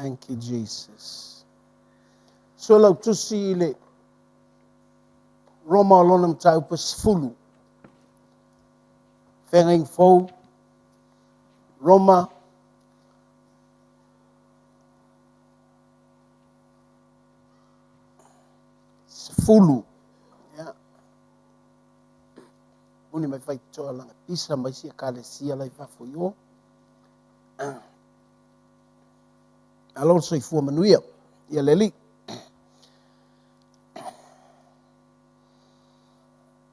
Thank you, Jesus. Suelautusi i le Roma o lona mataupu e 10. Feagaiga Fou, Roma 10. Ia. Moni mai faitotoa laga pisa ma isi ekalesia la i fafo i o. Malo le soifua manuia. Ia le Alii.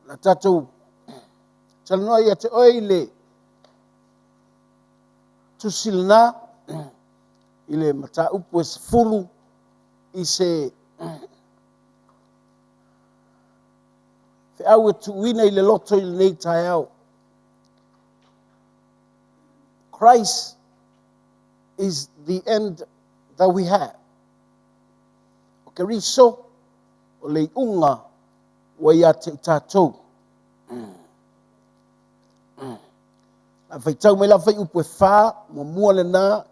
La tatou talanoa ia te oe i le tusi lena i le mataupu e 10 i se feau e tuuina i le loto i lenei taeao. Christ is the end that we have. O Keriso, o le iuga ua ia te i tatou. A faitau mai la fuaiupu e 4, muamua lena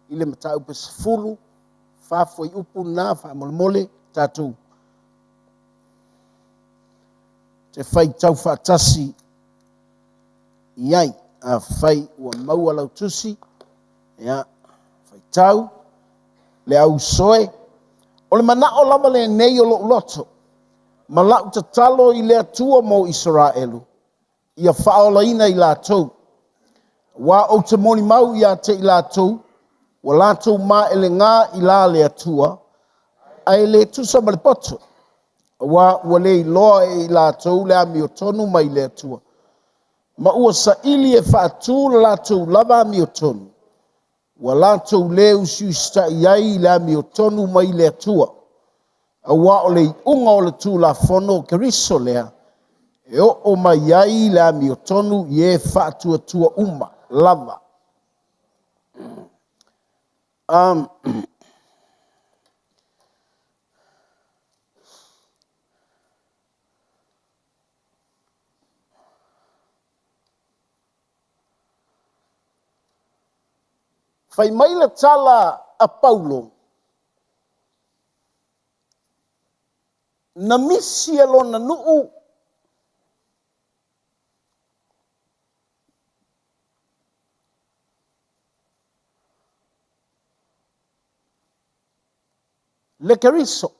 i le mataupu e 10, 4 fuaiupu na faamolemole tatou te faitau faatasi i ai. Afai ua maua lau tusi, ia, faitau le ausoe. O le manao lava lenei o lou loto, ma lau tatalo i le Atua mo Isaraelu, ia faaolaina i latou. Aua ou te molimau ia te i latou, ua latou maelega i la le Atua, ae le tusa ma le poto. Aua ua le iloa e i latou le amiotonu mai le Atua, ma ua saili e faatu le latou lava amiotonu, ua latou le usiusitai ai i le amiotonu mai le Atua. Aua o le iuga o le Tulafono o Keriso lea, e oo mai ai le amiotonu i e faatuatua uma lava. Fai mai le tala a Paulo, na misi e lona nuu le Keriso.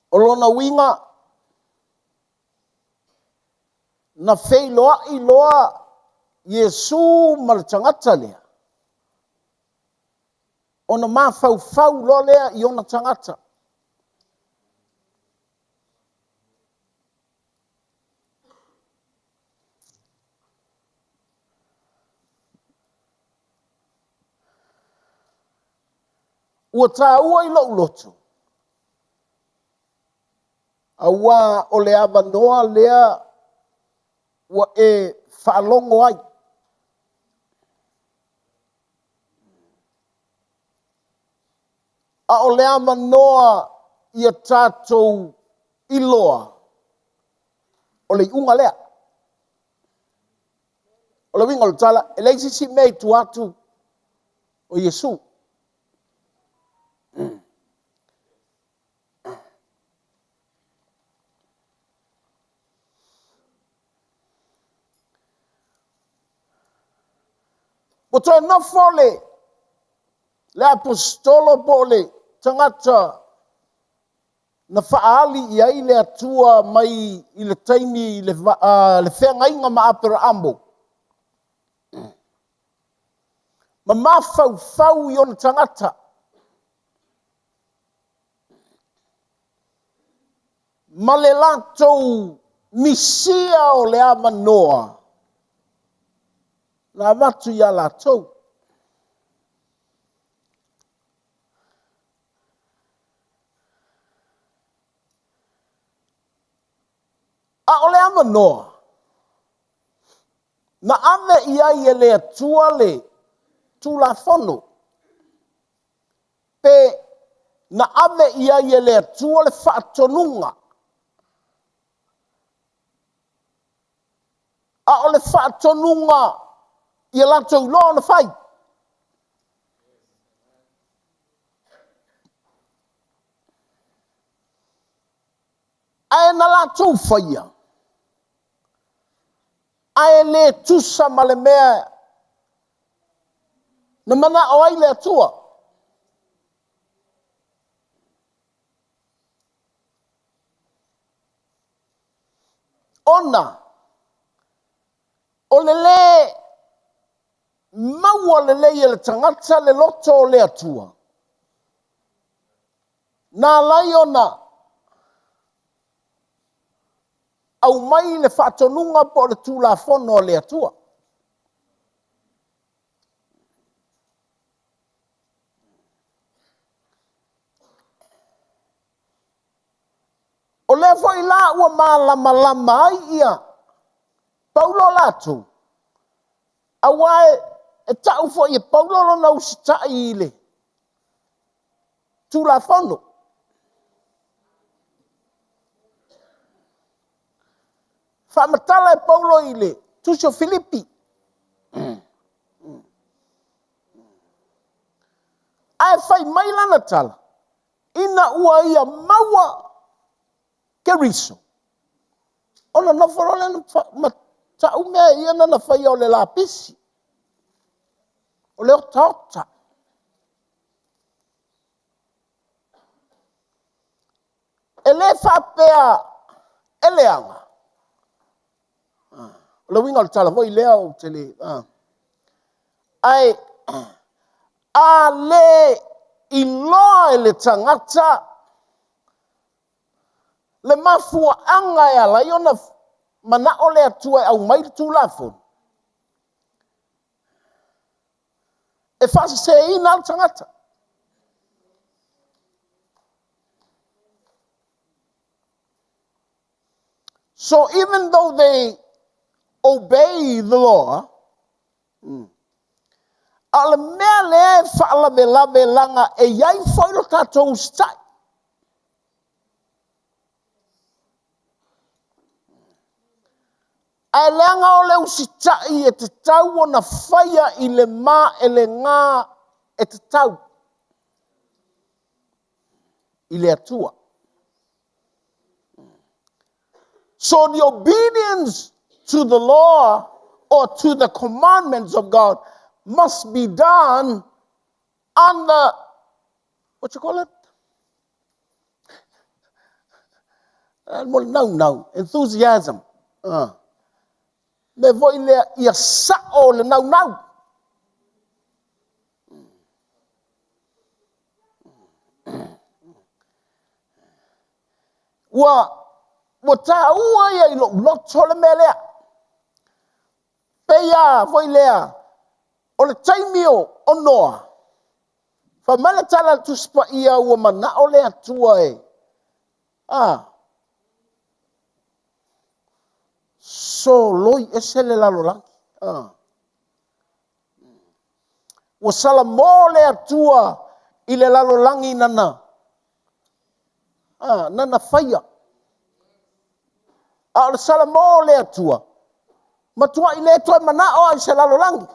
O lona uiga, na feiloai loa Iesu ma le tagata lea, ona mafaufau loa lea i ona tagata. Ua taua i lou loto, aua o le avanoa lea ua e faalogo ai. A o le avanoa ia tatou iloa, o le iuga lea. O le uiga o le tala, e leai se isi mea i tua atu o Iesu. Ua toe nofo le aposetolo po o le tagata na faaali i ai le Atua mai i le taimi i le feagaiga ma Aperaamo, ma mafaufau i ona tagata. Ma le latou misia o le avanoa na avatu ia latou. A o le avanoa na ave i ai e le Atua le Tulafono, pe na ave i ai e le Atua le faatonuga, a o le faatonuga Ia latou iloa ona fai. Ae na latou faia, ae le tusa ma le mea na manao ai le Atua. Ona o le lē maua lelei e le tagata le loto o le Atua, na ala ai ona aumai le faatonuga po o le Tulafono a le Atua. O lea foi la ua malamalama ai ia Paulo latou, aua e tau foi e Paulo lona usitai i le Tulafono. Faamatala e Paulo i le tusi o Filipi. Ae fai mai lana tala, ina ua ia maua Keriso, ona nofo loa lea ma tau mea ia na ia faia o le lapisi, o le otaota. E le faapea e leaga. O le uiga o le tala foi lea ou te le... Ae a le iloa e le tagata le mafuaaga e ala ai ona manao le Atua e aumai le Tulafono, e faaseseina lava le tagata. So even though they obey the law, a o le mea lea e faalavelave leaga e i ai foi lo tatou usitai. Ae leaga o le usitai e tatau ona faia i le maelega e tatau i le Atua. So the obedience to the law or to the commandments of God must be done under, what you call it? Mo le naunau, enthusiasm. Me foi lea ia sao le naunau. Ua taua ia i lou loto le mea lea. Pei lava foi lea, o le taimi o Noa, fai mai le tala a le Tusi Paia ua manao le Atua e soloi ese le lalolagi. Ua salamo le Atua i le lalolagi nana faia. A o le salamo o le Atua, matuai le toe manao i se lalolagi.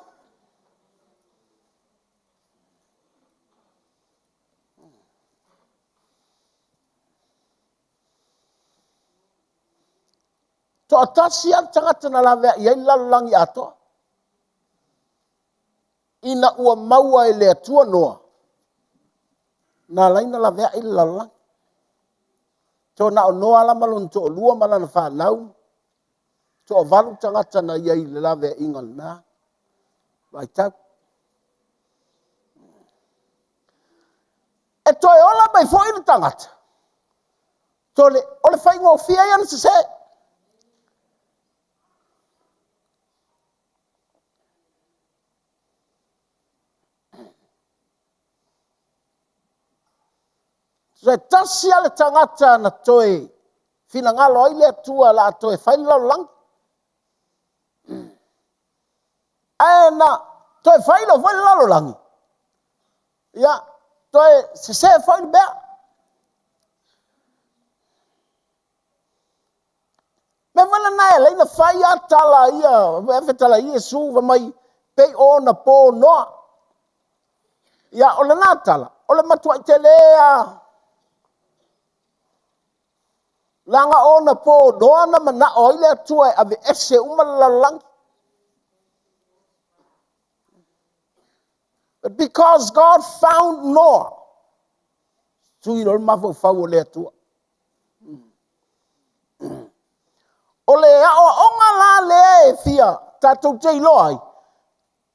Toatasi lava le tagata na laveai ai le lalolagi atoa, ina ua maua e le Atua Noa, na ala ai ona laveai le lalolagi. Toe na o Noa la ma lona toalua ma lana fanau, toavalu tagata na i ai i le laveaiga lena vaitau. E toe ola mai foi le tagata, o le faigofie ia ona sese. E tasi lava le tagata na toe finagalo ai le Atua o le a toe fai le lalolagi. Ae na toe fai loa foi le lalolagi, ia, toe sese foi le mea. Mea foi lena e ala ai ona fai lava tala ia, fetalai Iesu fai mai, Pei o ona po o Noa. Ia, o lena tala, o le matuai tele lava. Leaga o ona po o Noa na manao ai le Atua e aveese uma le lalolagi. But because God found Noah, sui loa le mafaufau o le Atua. O le aoaoga la lea e fia tatou te iloa ai,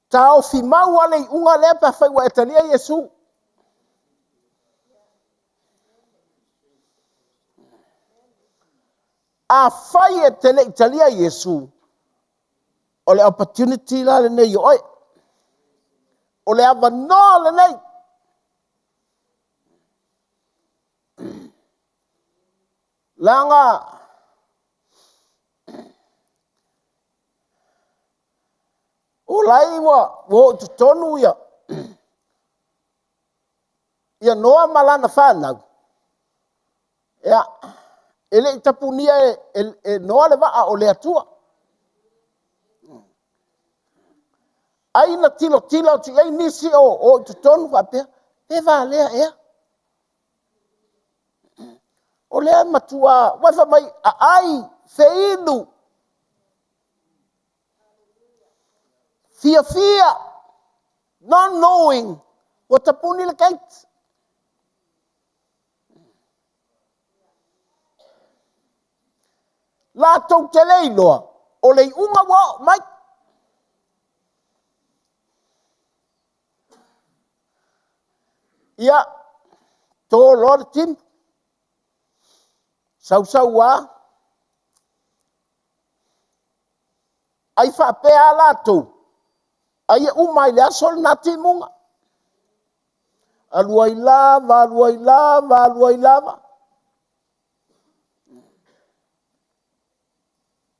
taofi mau lava le iuga lea pe afai ua e talia Iesu. Afai e te le i talia Iesu, o le opportunity la lenei i oe. O le avanoa lenei. Leaga o la e ua o i totonu ia ia Noa ma lana fanau, ia, e le i tapunia e, e, e Noa le vaa o le Atua. Ai na tilotilo atu i ai nisi o, o i totonu faapea, pe valea ea. O lea matua, ua fai mai, aai, feinu, fiafia, not knowing, ua tapuni le gate. Latou te le iloa, o le iuga ua oo mai. Ia, to loa le timu, sau sau lava, ai faapea lava latou, ai e uma ai i le aso lena timuga. Alu ai lava, alu ai lava, alu ai lava.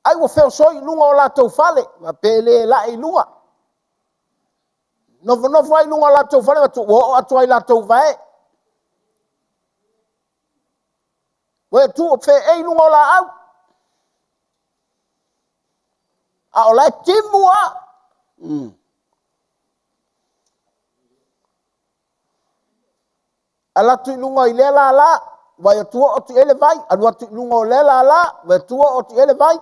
Ai ua feosoi i luga o latou fale, pe le lae i luga. Nofonofo ai i luga o latou fale, ua oo atu lava i latou vae. Ua e tu o feei i luga o laau. A o la e timu lava. Alu atu i luga i lea lala, vaai atu oo atu i ai le vai. Alu atu i luga o lea lala, vaai atu oo atu i ai le vai.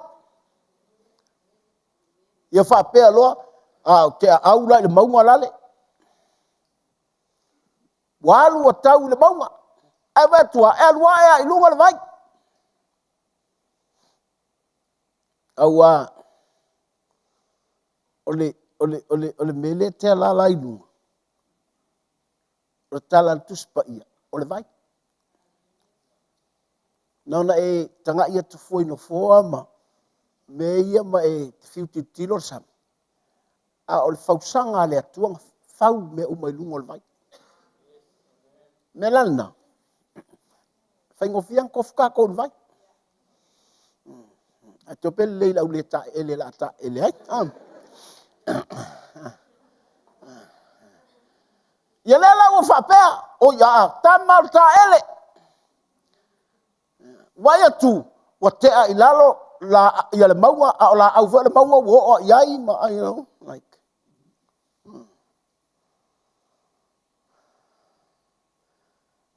Ia faapea loa, a ou te aau la i le mauga lale. Ua alu ua tau i le mauga. Ae vaai atu lava, e alu ae lava i luga le vai. Aua o le, o le, o le, o le mea lea e te alaala ai i luga, o le tala a le Tusi Paia, o le vai. Na ona e tagai atu fua i nofoa ma mea ia ma e fiu tilotilo le sami, a o le fausaga a le Atua na fau mea uma i luga o le vai. O le mea la lena, faigofie ona tofu tatou i le vai. Ae toe pe lelei i le au le taeele o le a taeele ai. Ia lea la ua faapea, oi a, tama o le taele. Vaai atu, ua tea i lalo la, ia le mauga, a o laau foi o le mauga ua oo i ai ma, you know, like.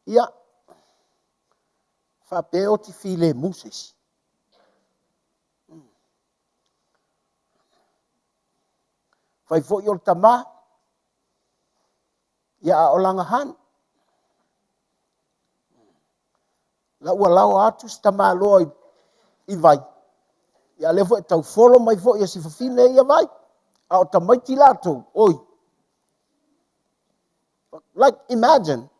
Ia, faapea e oti filemu se isi. Fai foi o le tama, ia a o lana hana. La ua laoa atu si tamaloa i, i vai, ia lea foi e taufolo mai foi e si fafine ia vai. A o tamaiti latou, oi. Like, imagine.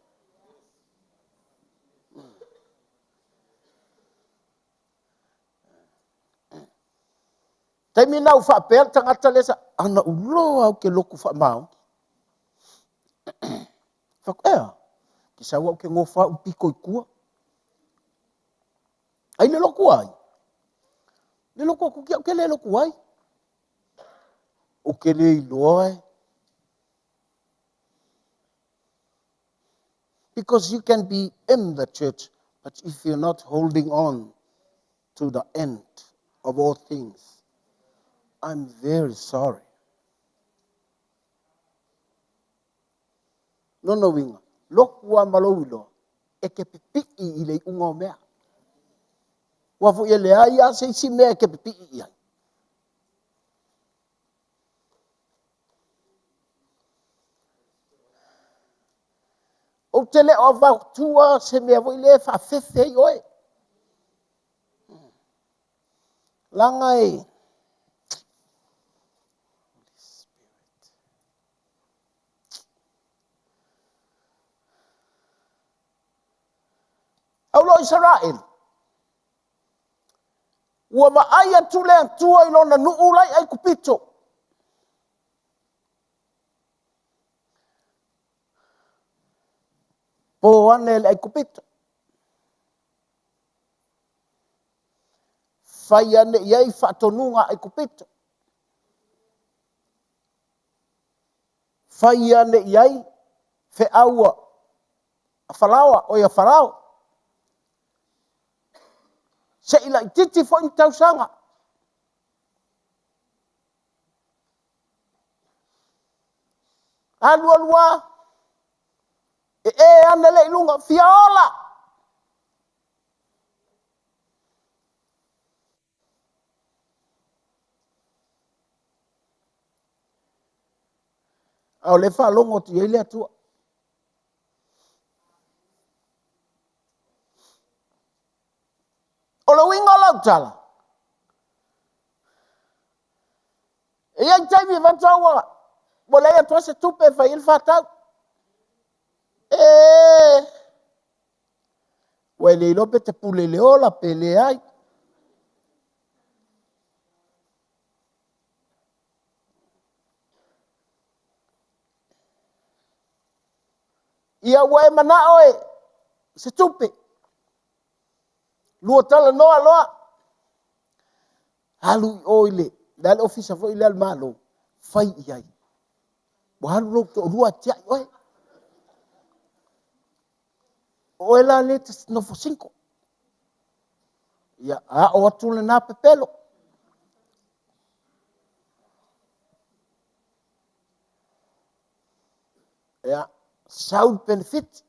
Taimi na u faapea le tagata lea sa, ana uloa au ke lotu faamaoni. Fai atu, ea, ke sau au ke gofa au pito i tua. Ai le lotu ai? Le lotu atu ki au ke le lotu ai. O ke le iloa e. Because you can be in the church, but if you're not holding on to the end of all things, I'm very sorry. Lona uiga, lotu lava ma lou iloa, e te pipii i le iuga o mea. Aua foi e leai lava se isi mea e te pipii i ai. Ou te le o avatua se mea foi lea e faafefe ai oe. Leaga e Au o Isaraelu, ua vaai atu le Atua i lona nuu la e i Aikupito. Po ane e le Aikupito. Fai ane i ai faatonuga a Aikupito. Fai ane i ai feau a Faraoa, oi a Farao. Se i laitiiti foi ni tausaga. Alu alu lava, ee ane lea i luga, fia ola. A o lea e faalogo atu i ai le Atua. O le uiga o lau tala, e i ai taimi e fai atu ua leai atu lava se tupe e fai ai le faatau. Ee, ua e le iloa pe te pule i le ola pe leai. Ia ua e manao e se tupe, lua talanoa loa, alu i o i le, le a le ofisa foi lea a le Malo, fai i ai. Ua alu lou toalua ae tiai oe. O oe la lea e te nofo single. Ia ao atu lena pepelo. Ia, sau le penefiti.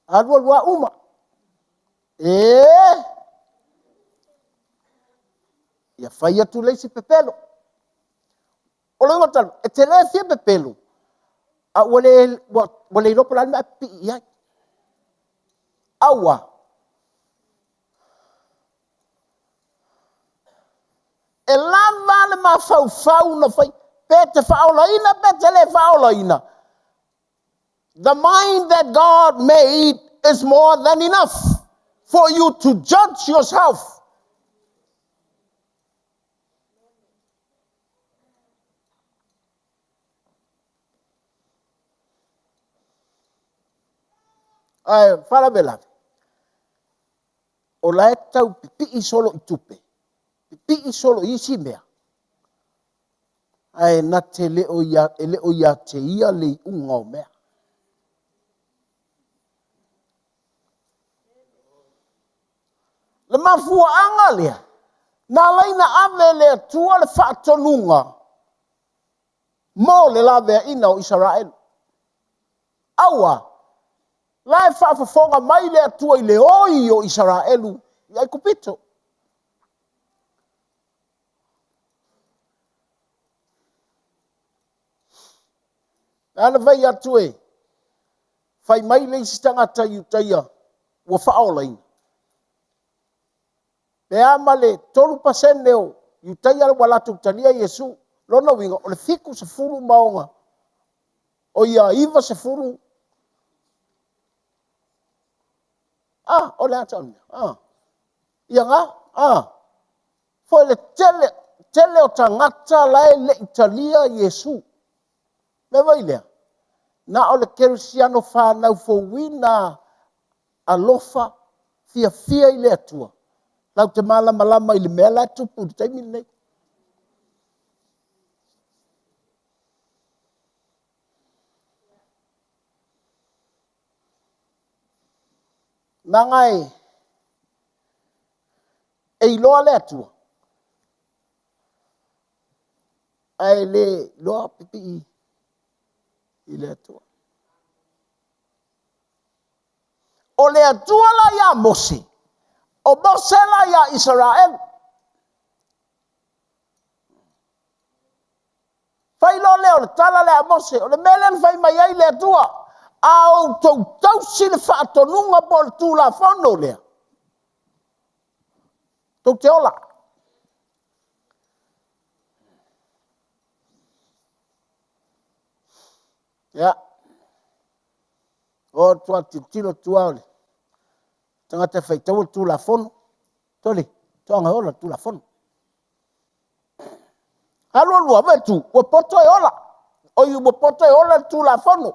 Alu alu lava uma. Ee! Ia fai atu le isi pepelo. O le uiga o le tala, e te le fia pepelo, a ua le, ua le iloa po o le a le mea a e pipii i ai. Aua, e lava le mafaufau na fai, pe te faaolaina pe te le faaolaina. The mind that God made is more than enough for you to judge yourself. Ae faalavelave, o la e tau pipii solo i tupe, pipii solo i isi mea, ae na te le o ia, e le o ia te ia le iuga o mea. Le mafuaaga lea, na ala ai ona ave e le Atua le faatonuga mo le laveaiina o Isaraelu. Aua, la e faafofoga mai le Atua i le oi o Isaraelu i Aikupito. A na fai atu e fai mai le isi tagata Iutaia ua faaolaina, pe a ma le 3% o Iutaia ua latou talia Iesu, lona uiga o le 70 ma ona, o ia 90, a, o le a tau, a, ia na, a, foi le tele, tele o tagata la e le i talia Iesu. Mea foi lea, na o le kerisiano fanau fouina alofa, fiafia i le Atua, latou te malamalama i le mea la e tupu i le taimi lenei. Leaga e iloa le Atua, ae le iloa pipii. i le Atua. O le Atua la ia Mose, o Mose la ia Isaraelu. Fai loa lea o le tala lea a Mose, o le mea lea na fai mai ai le Atua, a outou tausi le faatonuga po o le tulafono lea, tou te ola. Ia, o atu lava tilotilo atu lava o le tagata e faitaua le Tulafono, sole, toaga e ola le Tulafono. Alu alu lava, vaai atu ua poto e ola. Oi ua poto e ola le Tulafono.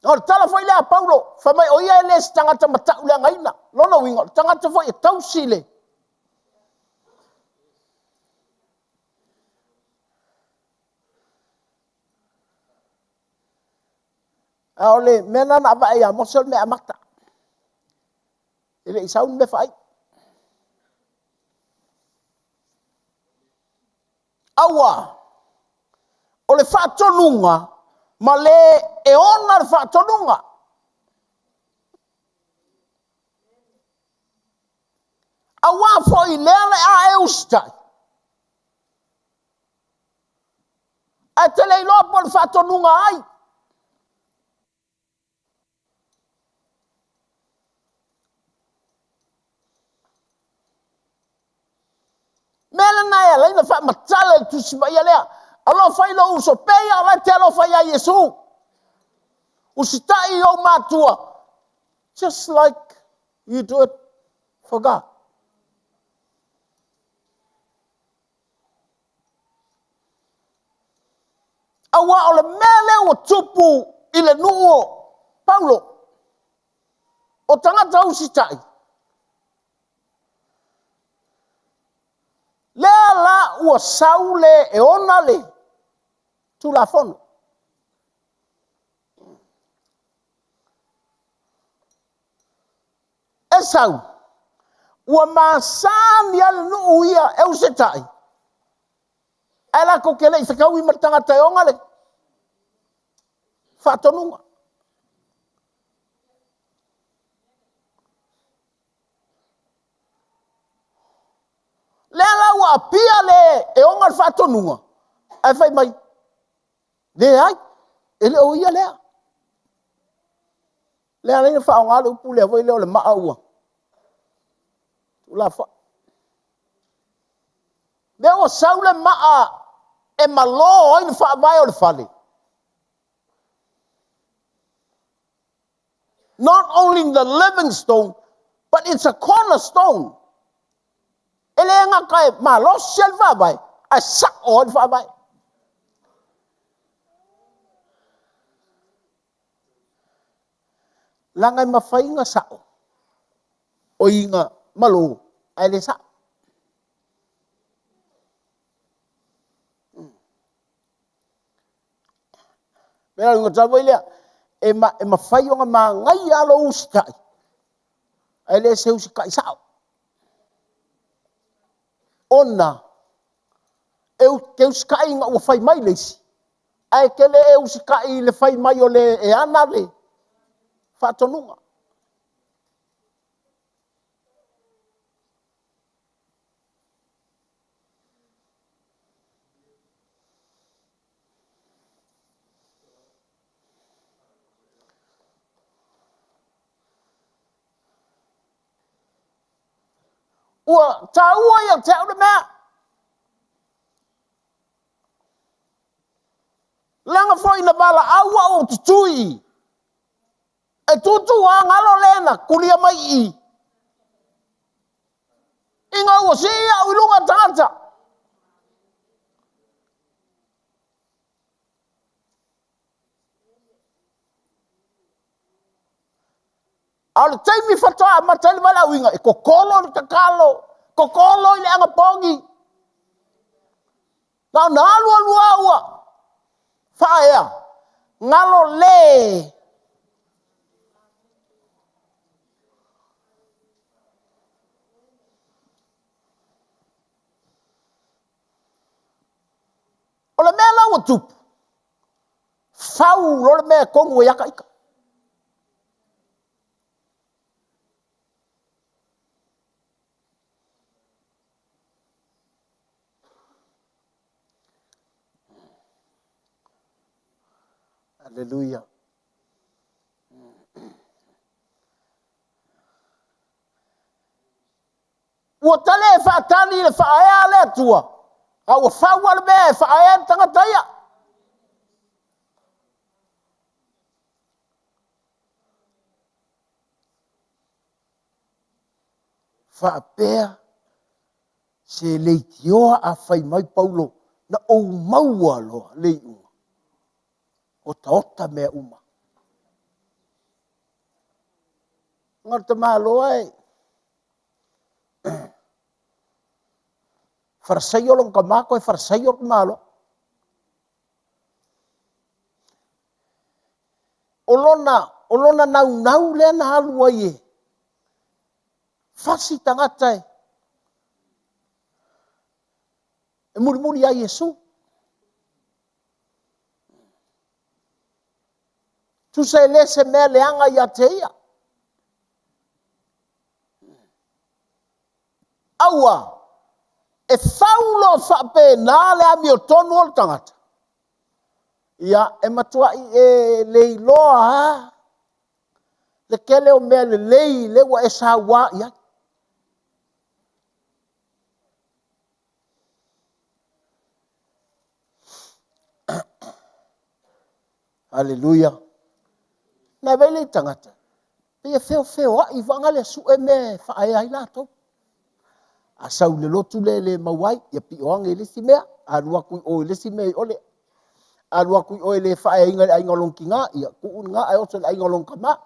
O le tala foi lea a Paulo, fai mai o ia e le o se tagata matauleagaina. Lona uiga, o le tagata foi e tausi le... A o le mea lena na avae ia Mose o le mea amata. E le i sau ni mea faaiu. Aua o le faatonuga ma le e ona le faatonuga. Aua foi lea o le a e usitai, ae te le iloa po o le faatonuga a ai. O le mea lena e ala ai ona faamatala i le Tusi Paia lea, alofa i lou uso, pei lava o la e te alofa ia Iesu. Usitai i ou matua, just like you do it for God. Aua o le mea lea ua tupu i le nuu o Paulo, o tagata usitai, lea la ua sau le e ona le Tulafono. Esau, ua masani lava le nuu ia e usitai, ae latou te le i fetaui ma le tagata e ona le faatonuga. Lea la ua apia le e ona le faatonuga, ae fai mai, leai, e le o ia lea. Lea e ala ai ona faaaoga le upu lea o le maa ua tuulafoai. Lea ua sau le maa e malo ai le faavae o le fale. Not only the living stone, but it's a cornerstone. E le gata e malosi ai le faavae, ae sao ai le faavae. Leaga e mafai ona sao, oi na malo, ae le sao. Pei o le tala foi lea, e mafai ona manaia lava lou usitai, ae le se usitai sao. Ona e te usitai ina ua fai mai le isi, ae te le usitai i le fai mai o le e ana le faatonuga. Ua taua ia te au le mea. Leaga foi na valaau au ou te tu i i, e tu tu lava galo le na tulia mai i i, ina ua sii au i luga o tagata. A o le taimi faatoa amata ai le valaauina, e totolo le tatalo, totolo i le anapogi. Na ona alu alu lava ua faaea, galo le O le mea la ua tupu, fau loa le mea e tonu ai lava ita. Aleluia. Ua ta le faatali i le faaea a le Atua, a ua fau lava le mea e faaea ai le tagata ia. Faapea se leitioa a fai mai Paulo, na ou maua loa le iuga, otaota mea uma. Ona o le tamaloa e falasaio lona tama toe falasaio le tamaloa. O lona naunau lea na alu ai e fasi tagata e mulimuli ia Iesu. Tusa e le o se mea leaga ia te ia. Aua e fau loa faapena le amiotonu o le tagata, ia e matuai e le iloa lava le tele o mea lelei lea ua e saua i ai. Aleluia. Na vaai le tagata, pei e feofeoai foi na sue mea e faaea ai latou. A sau i le lotu lea e le maua ai, ia pio ane i le isi mea, alu atu i o i le isi mea i o le alu atu i o e le faaeaina e le aiga o lona tina, ia tuu lena ae oso i le aiga o lona tama.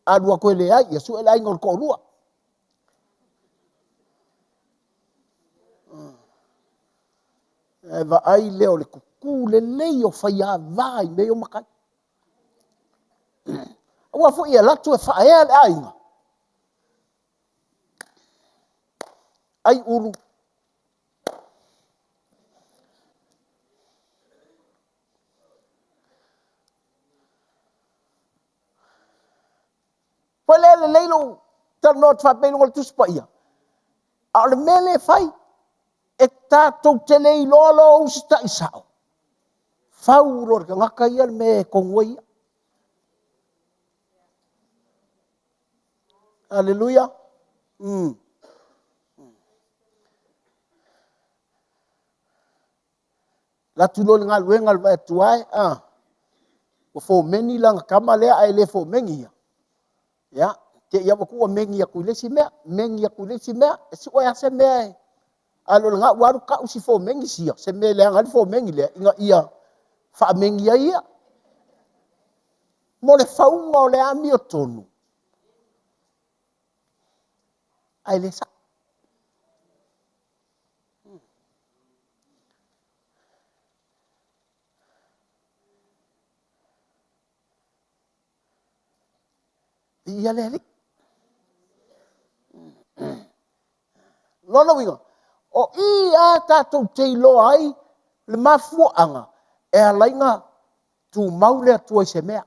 Alu atu e leai, ia sue le aiga o le toalua. Ae vaai lea o le tutu lelei o faiava i mea ia o matai. Aua foi e alu atu e faaea le aiga, ai ulu. Foi lea e lelei lou talanoa atu faapea i luga o le Tusi Paia, a o le mea lea e fai, e tatou te le iloa lou usitai sao, fau loa e le tagata ia le mea e tonu ai ia. Aleluia. Alu atu loa i le galuega vaai atu a, ua fomeni lana tama lea ae le fomeni ia. Ia, te i lava ua tuu ua megi atu i le isi mea, megi atu i le isi mea, e sue lava se mea e alu lena ua alu tau si fomeni sia, se mea e leaga ai le fomeni lea, ina ia faamegi ai ia. Mo le fauga o le amiotonu, ae le sao. Viia le Alii. Lona uiga, o i lava tatou te iloa ai le mafuaaga e ala ai ona tumau le Atua i se mea.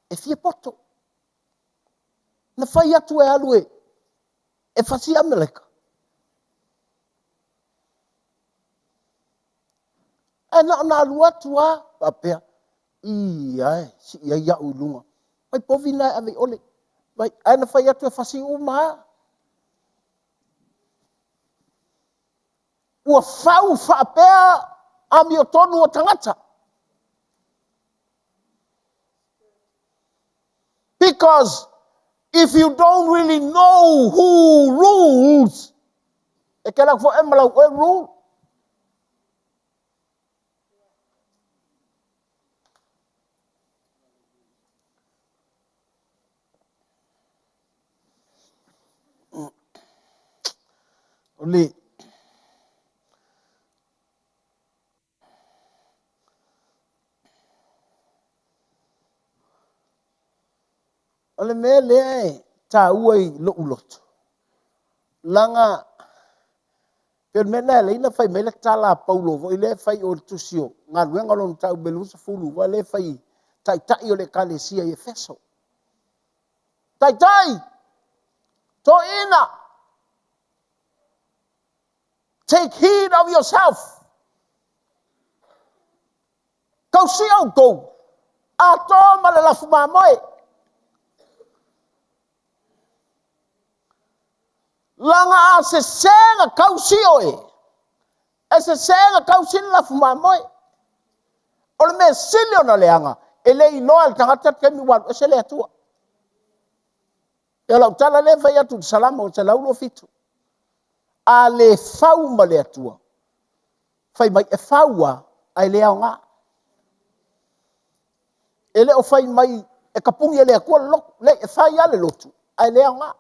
E fia poto. Na fai atu e alu e fasi Ameleka. Ae na ona alu atu lava faapea, i ae, sii ai au i luga. Fai povi na e ave i ole. Ae na fai atu e fasi uma lava. Ua fau faapea amiotonu o tagata. Because if you don't really know who rules, e te alu atu foi oe ma lau oe rule. O le O le mea lea e taua i lou loto, leaga pei o le mea lena e ala ai ona fai mai le tala a Paulo foi lea e fai i o i le tusi o Galuega Lona Mataupu 20 lea e fai i taitai o le ekalesia i Efeso. Taitai, toeaiina, take heed of yourself. Tausia outou, atoa ma le lafu mamoe. Leaga a sese na tausi oe, e sese na tausi le lafu mamoe. O le mea sili ona leaga, e le iloa e le tagata le taimi ua alu ese le Atua. O lau tala lea e fai atu i le Salamo 127. A le fau ma le Atua, fai mai e fau lava, ae le aoga. E le o fai mai e tapuni e le Atua le lotu. Leai, e fai lava le lotu, ae le aoga.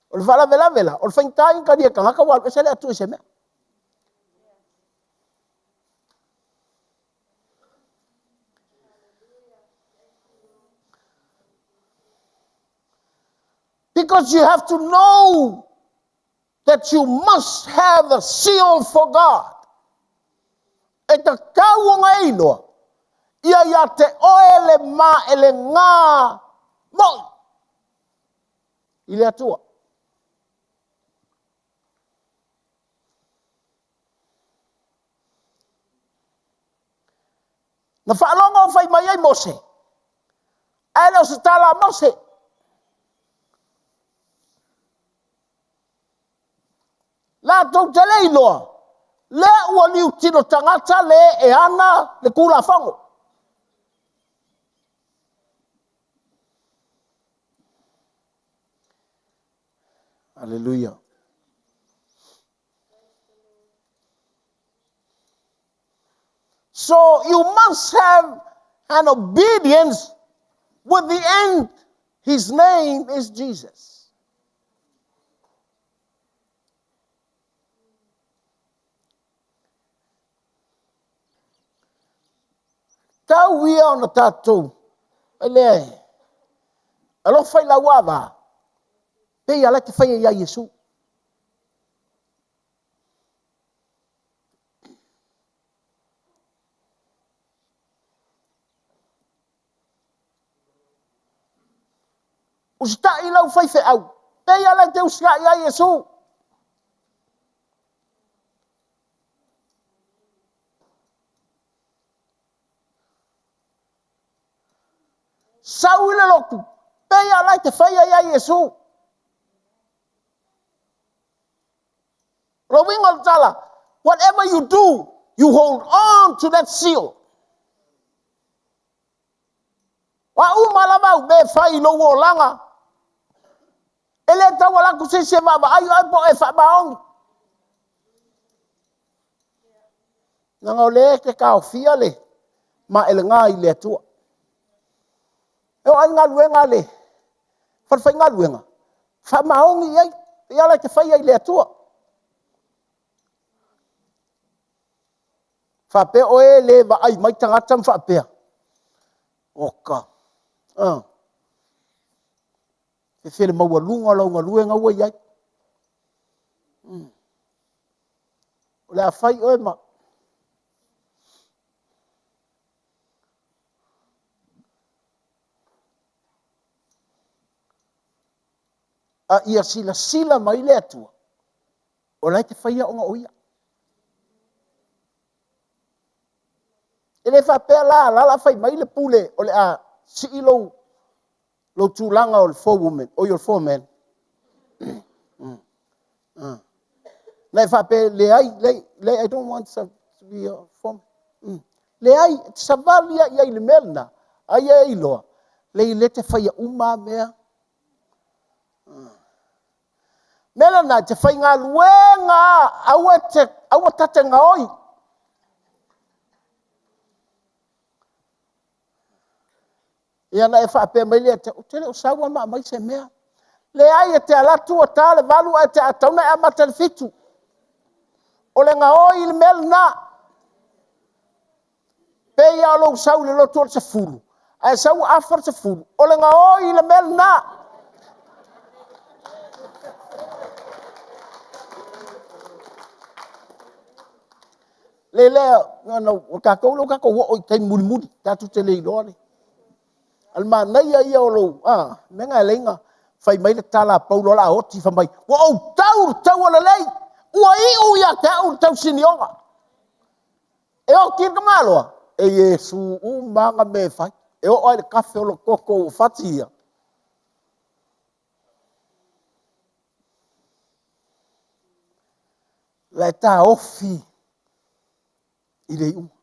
O le faalavelave la, o le faigata ia ona talia e tagata ua alu ese le Atua i se mea. Because you have to know that you must have a seal for God. E tatau ona e iloa, ia ia te oe le maelega moi i le Atua. Na faalogo o fai mai ai Mose, ae le o se tala a Mose. Latou te le iloa, lea ua liutino tagata le e ana le Tulafono. Aleluia. So you must have an obedience with the end. His name is Jesus. Tau ia ona tatou, ai lea e alofa i lau ava, pei lava la e te faia ia Iesu. Usitai i lau faifeau, pei lava la e te usitai ia Iesu. Sau i le lotu, pei lava la e te faia ia Iesu. O le uiga o le tala, whatever you do, you hold on to that seal. O a uma lava au mea e fai i lou olaga, e le tau alu atu se isi e vaavaai oe po o e faamaoni. Leaga o lea e te taofia le maelega i le Atua. E oo lava i le galuega a le falefaigaluega, faamaoni i ai, pei lava la e te faia i le Atua. Faapea oe e le vaai mai tagata ma faapea, oka, e le maualuga o lau galuega ua i ai. O le a fai oe ma a ia silasila mai le Atua, o la e te faia ona o Ia. E le faapea la, la la fai mai le pule o le a sii lou tulaga o le forewoman, o le foreman. Na e faapea, leai, leai, I don't want to be a foreman. Leai, e te savali lava i ai i le mea lena, a ia e iloa, leai lea e te faia uma lava mea. Mea lena, e te faigaluega lava, aua ta te gaoi. Ia na e faapea mai lea, ou te le o sau lava ma aumai se mea. Leai, e te alu atu ua ta le 8 ae tatau ona e amata i le 7. O le gaoi le mea lena. Pei lava o lou sau i le lotu o le 10, ae sau ua afa le 10, o le gaoi le mea lena. Le lea, o tatou lea ua tatou oo i taimi mulimuli, tatou te le iloa le... A o le manaia ia o lou, a, mea lena e ala ai ona fai mai le tala a Paulo o le a oti, fai mai, ua ou tau le taua lelei, ua iu ia te au le tausinioga. E oti le tamaloa, e Iesu uma ana mea e fai, e oo lava i le kafe o lou toto ua fati ia. La e taofi i le iuga.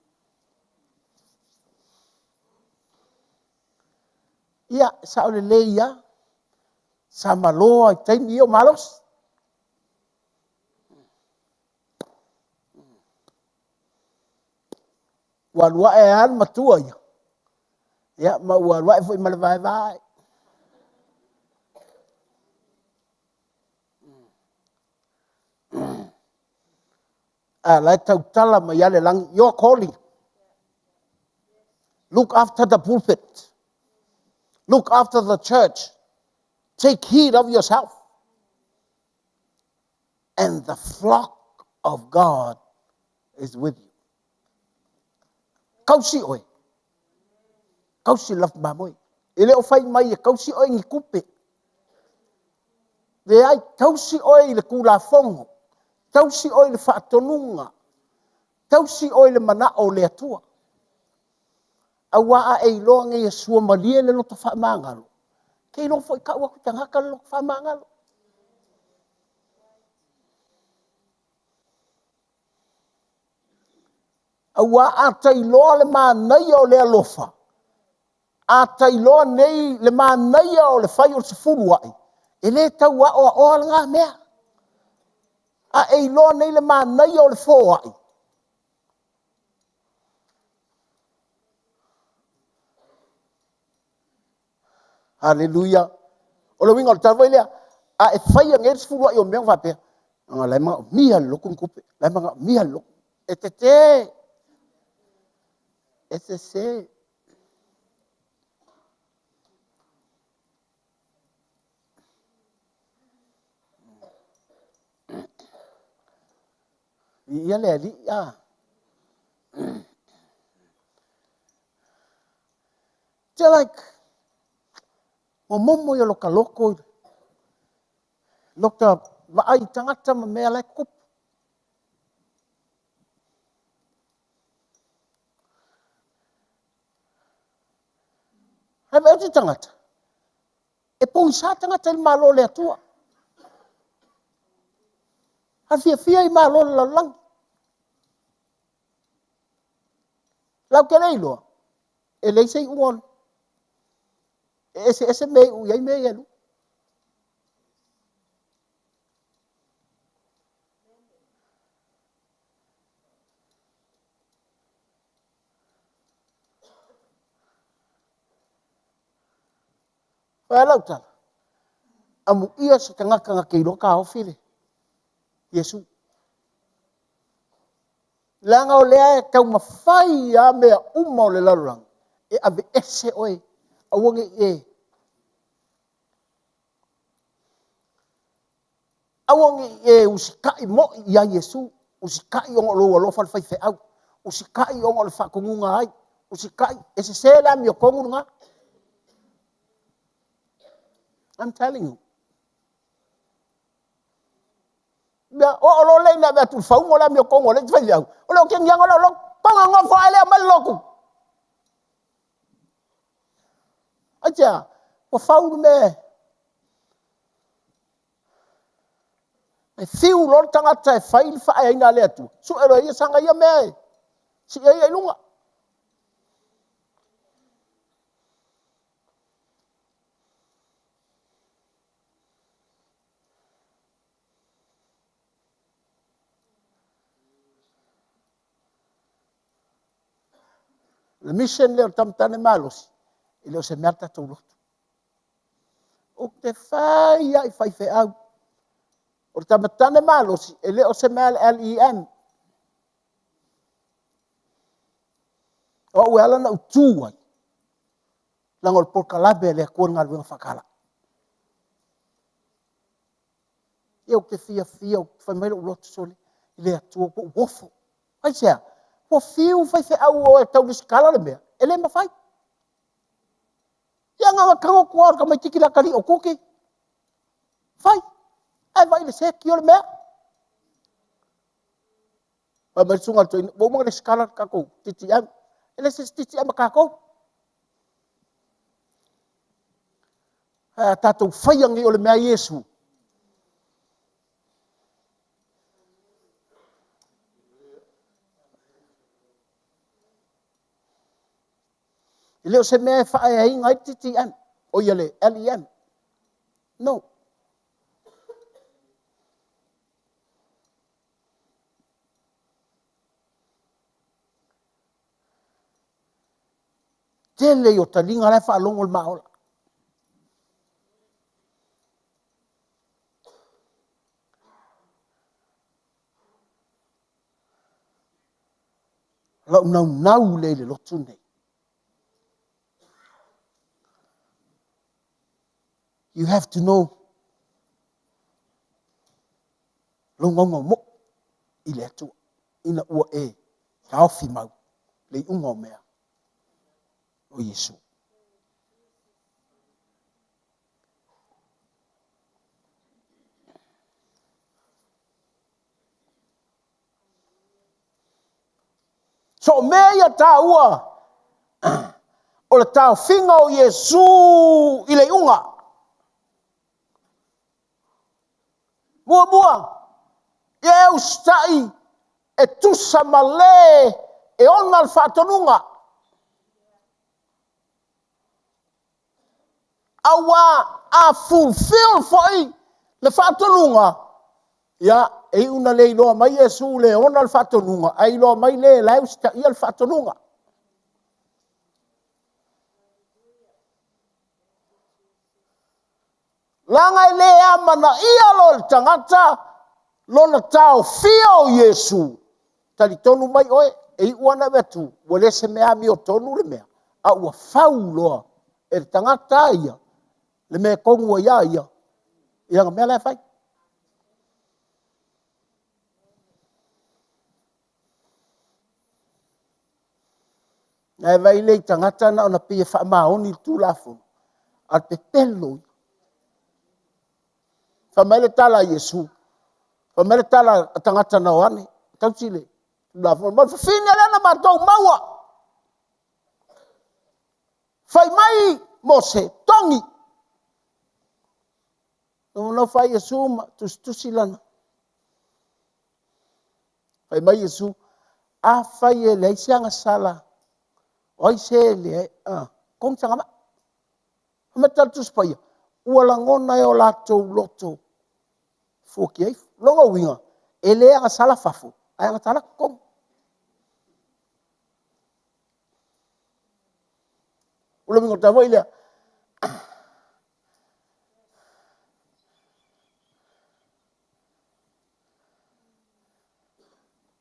Ia, e sao lelei lava, sa malo lava i taimi ia o malosi. Ua alu ae lava le matua ia, ia ma ua alu ae foi ma le vaevae. A o la e tautala mai lava le lagi, your calling, look after the pulpit, look after the church, take heed of yourself and the flock of God is with you. Tausi oe, tausi le lafu mamoe. E le o fai mai e tausi oe i ni tupe. Leai, tausi oe i le Tulafono, tausi oe i le faatonuga, tausi oe i le manao o le Atua. Aua a e iloa nei e suamalie le loto faamagalo, e te iloa foi e tau atu i tagata le loto faamagalo. Aua a ta iloa le manaia o le alofa, a ta iloa nei le manaia o le fai o le sefuluai, e le tau aoaoa lena mea. A e iloa nei le manaia o le foai, Haleluia. O le uiga o le tala foi lea, a e faia nei le sefuluai o mea ona faapea, o la e manaomia e le lotu ni tupe, o la e manaomia e le lotu. E tetē, e sese. Viia le Alii, a. It's like, momomo ia o lota loto, lota vaai i tagata ma mea la e tutupu. Ae vaai atu i tagata, e pogisa tagata i le Malo o le Atua. A fiafia i malo o le lalolagi. Latou te le iloa, e leai se iuga o le... E eseese mea e iu i ai mea ia e lua. O le a lau tala? Amuia se tagata na te iloa taofi le Iesu. Leaga o lea e taumafai lava mea uma o le lalolagi e aveese oe, aua ne i e, aua ne i e usitai moi ia Iesu, usitai ona o lou alofa i le faifeau, usitai ona o le faatonuga a ai, usitai, e sese le amiotonu lena. I'm telling you. Ia, oo loa lea ina ave atu i le faguga o le amiotonu a le isi faifeau, o le otegiaga o lau lotu, toga nofo ae lea, omai le lotu. Aisea? Ua fau le mea. E fiu loa le tagata e fai le faaeaina a le Atua, sue loa e ia sana ia mea e sii ai ia i luga. O le mission lea o le tama tane malosi, e le o se mea a le tatou lotu. Ou te fai lava i faifeau. O le tama tane malosi, e le o se mea a le LEM. O au e ala ona ou tu ai, leaga o le polokalame a le Atua le galuega faatala'i. Ia ou te fiafia, fai mai lou loto, sole, le Atua ua ou ofo. Aisea? Ua fiu faifeau e o e tau lesitala le mea, e le mafai. Ia na ona tago atu lava o le tamaitiiti le atalii o Tuti, fai, ae vaai i le seki o le mea. Fai mai le susuga i le toeaina, ua uma ona lesitala le tatou TTM. E le o se isi TTM a tatou. Ae a tatou faia nei o le mea a Iesu, e le o se mea e faaeaina ai le TTM, oi le LEM, no. Tele ia o taliga la e faalogo i le maa ola. O lou naunau lea i le lotu lenei. You have to know lou naunau moi i le Atua ina ua e taofi mau le iuga o mea o Iesu. So o mea ia taua o le taofiga o Iesu i le iuga. Muamua, ia e usitai e tusa ma le e ona le faatonuga. Aua a fulfill foi le faatonuga, ia, e iu ina le iloa mai Iesu le ona le faatonuga, ae iloa mai le la e usitaia le faatonuga. Leaga e le amanaia loa e le tagata lona taofia o Iesu, talitonu mai oe, e iu lava ina avatu, ua le o se mea amiotonu le mea, a ua fau loa e le tagata lava ia le mea tonu lava ia ia i ana mea la e fai. Ae vaai lelei i tagata na ona pei e faamaoni i le Tulafono, a o le pepelo ia. Fai mai le tala a Iesu, fai mai le tala a tagata na o ane e tausi le Tulafono, fai mai o le fafine lea na matou maua, fai mai Mose, togi. Nofonofo lava Iesu ma tusitusi lana. Fai mai Iesu, afai e leai se agasala, o ai se e leai, togi sana maa. Fai mai le tala a le Tusi Paia, ua lagona e o latou loto e fuatia ifo. O lona uiga, e le agasala fafo, ae agasala totonu. O le uiga foi lea,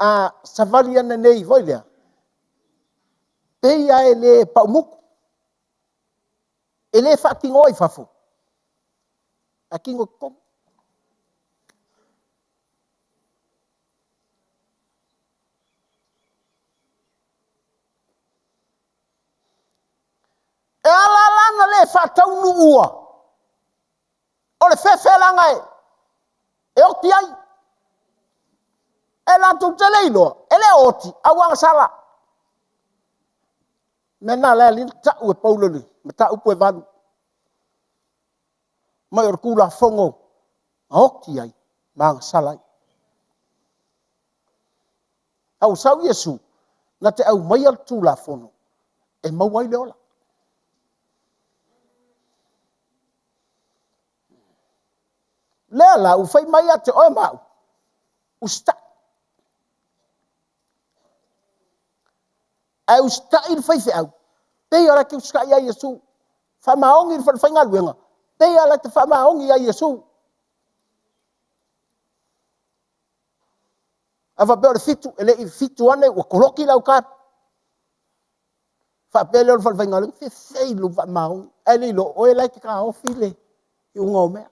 a savali ane nei foi lea, pei lava e le paumutu, e le faatinoa i fafo, ae tino i totonu. E ala la ona le faataunuua, o le fefe leaga e oti ai. E latou te le iloa, e le o oti, a ua agasala. O le mea lena o lea e tau e Paulo i le mataupu e 8, fai mai o le Tulafono na oti ai ma agasala ai. A ua sau Iesu na te aumaia le Tulafono e maua ai le ola. Lea la ua fai mai ia te oe ma au, usitai. Ae usitai le faifeau, pei lava o la e te usitai ia Iesu. Faamaoni i le falefaigaluega, pei lava o la e te faamaoni ia Iesu. A faapea o le 7, e le i 7 ane ua koloki le aukati. Faapea lea o le falefaigaluega, fefei lou faamaoni, ae le iloa o oe la e te taofi le iuga o mea.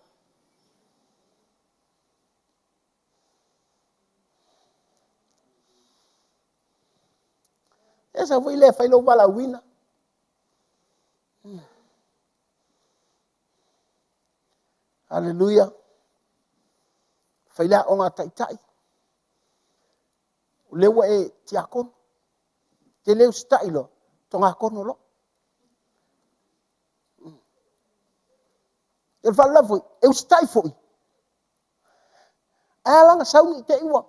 E sau foi lea e fai lou valaauina. Aleluia. Fai le aoga a taitai. O lea ua e tiakono, e te le usitai loa, togatogo loa. O le faalavelave foi, e usitai foi, ae ala ona sau ne i te i ua...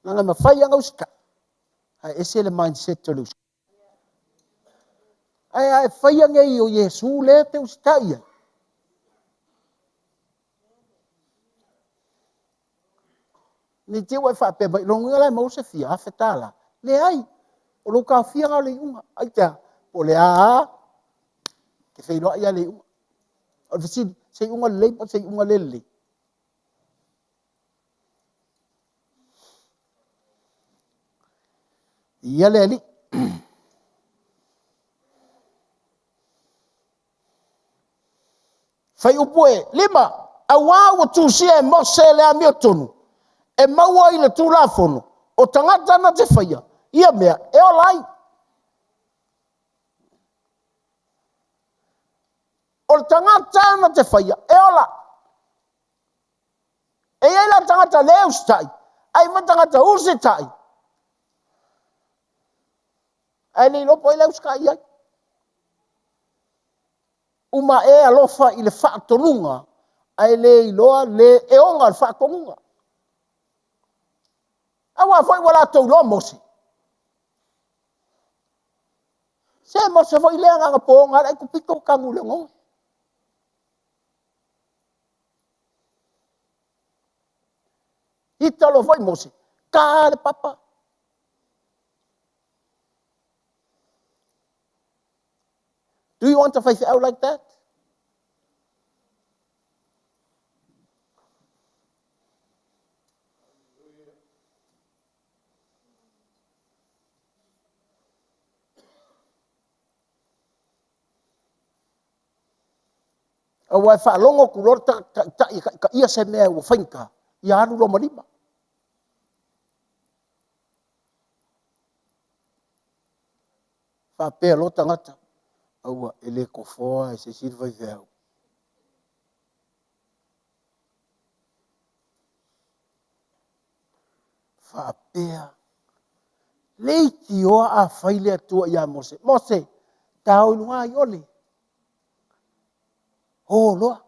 Leaga e mafai lava ona usitai, ae ese le mindset o le usitai. Ae a e faia nei o Iesu lea e te usitai i ai, ne i te i ua e faapea mai, lona uiga la e maua se fia $1,000. Leai, o lou taofia lena o le iuga. Aisea? Po o le a lava, e te feiloai lava i le iuga. O le fesili, se iuga lelei po o se iuga le lelei? Viia le Alii. Fuaiupu 5, aua ua tusia e Mose le amiotonu e maua i le Tulafono, o tagata na te faia ia mea e ola ai. O le tagata na te faia e ola. E i ai la tagata le usitai, ae i ai ma tagata usitai, ae le iloa po o ai la e usitai i ai. Uma e alofa i le faatonuga, ae le iloa le e ona le faatonuga. Aua foi ua latou iloa Mose. Se Mose foi lea na ona po lava le Aikupito tanu i le oneone. Ita loa foi Mose, ta le papa. Do you want a faifeau like that? Aua e faalogo atu loa le taitai e taitaia se mea ua faigata, ia alu loa ma lima. Faapea loa tagata, aua e le tofoa e se isi le faifeau. Faapea, leitioa a fai le Atua ia Mose, Mose, ta o i luga i o, o loa.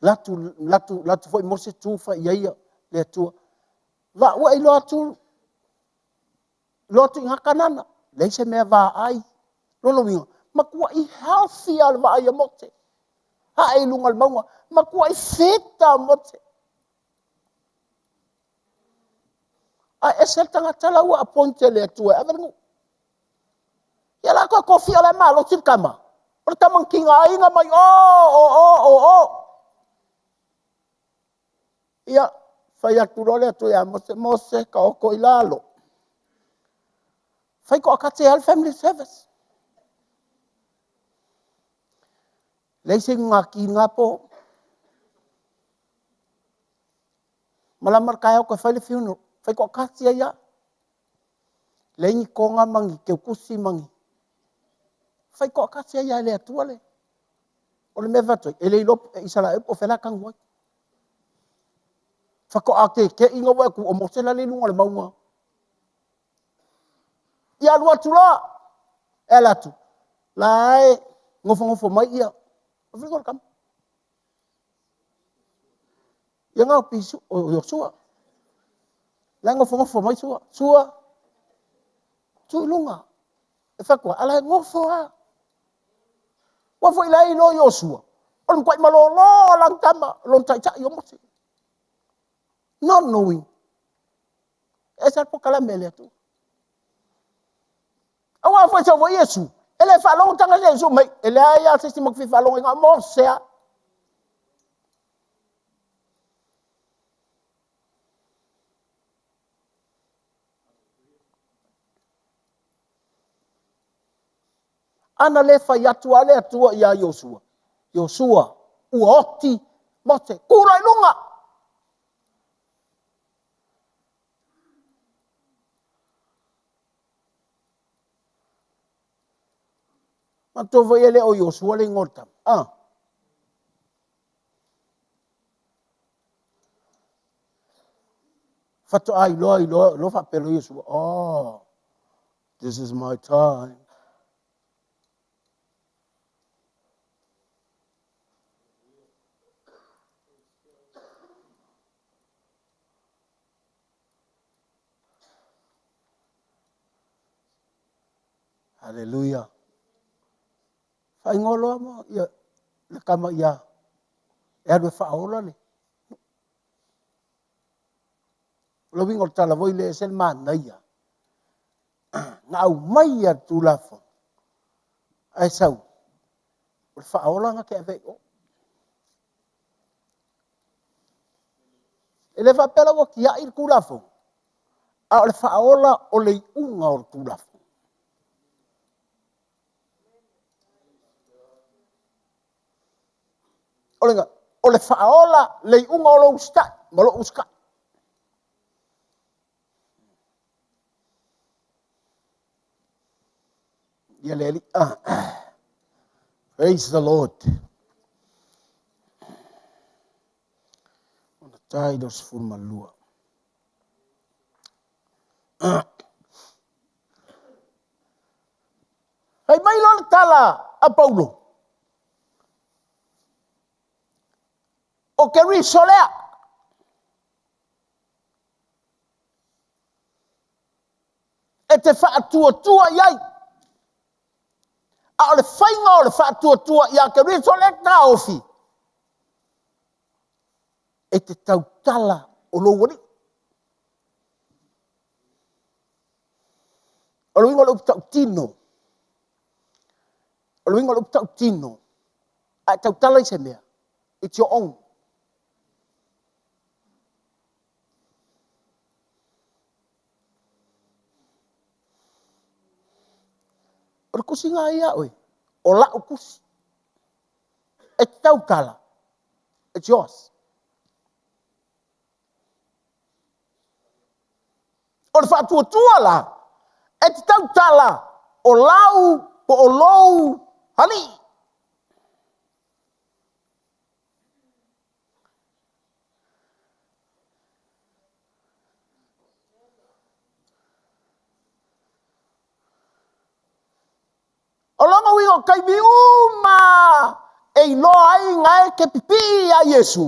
Alu atu foi Mose tu fai i ai le Atua. Ua e iloa atu i ina Kanana, leai se mea vaai. O lona uiga, matuai healthy lava le vaai a Mose. Ae i luga o le mauga, matuai fit lava o Mose. Ae ese le tagata la ua appoint e le Atua e ave le nuu. Ia o le a toe tofia o la e malosi le tama. O le tama na tigaina mai o o o o. Ia, fai atu loa le Atua ia Mose, Mose taoto i lalo. Fai toatate e alu family service. Leai se inugati i lena po. Malama le taeao toe fai le funeral. Fai toatasi ai lava. Leai ni toga ma ni teutusi ma ni... Fai toatasi ai lava e le Atua le... O le mea e fai atu ai, e le iloa e Isaraelu po o fea le a tanu ai. Faatoa tete'i ina ua vaai atu o Mose la le i luga o le mauga. Ia alu atu loa, e alu atu, la e nofonofo mai ia, o fea le tama? Ia na o Iosua. La e nofonofo mai Sua. Sua, tu i luga. E fai atu, a o la e nofo lava. Aua foi o la e iloa e Iosua, o le matuai malolo lava o lana tama, lona taitai o Mose. Not knowing. E ese lava le polokalame a le Atua. Aua foi e sau foi Iesu, e le faalogo tagata ia Iesu mai, e leai lava se isi matou te fia faalogo i ai, na o Mose lava. Ana le fai atu lava le Atua iā Iosua, Iosua, ua oti Mose, tu loa i luga! Manatua foi e le o Iosua le igoa o le tama. Ah. Faatoa iloa iloa iloa faapea loa Iosua, oh, this is my time. Haleluia. Faaigoa loa mo ia le tama ia e alu e faaola le. O le uiga o le tala foi lea e ese le manaia. Na aumai ia le Tulafono, ae sau, o le faaola na te ave i o. E le faapea la ua tiai le Tulafono, a o le faaola o le iuga o le Tulafono. O le, o le faaola le iuga o lou usitai ma lou usitai. Ia le Alii. Ah. Praise the Lord. Ona tai le 12. Ah. Fai mai loa le tala a Paulo. O Keriso lea. E te faatuatua i ai. A o le faiga o le faatuatua ia Keriso lea e taofi, e te tautala o lou alii. O le uiga o le upu tautino, o le uiga o le upu tautino, a e tautala i se mea, it's your own. O le tusiga ia oe, o lau tusi. E te tautala, it's yours. O le faatuatua la, e te tautala o lau po o lou alii. O lona uiga o taimi uma e iloa ai na e te pipii iā Iesu,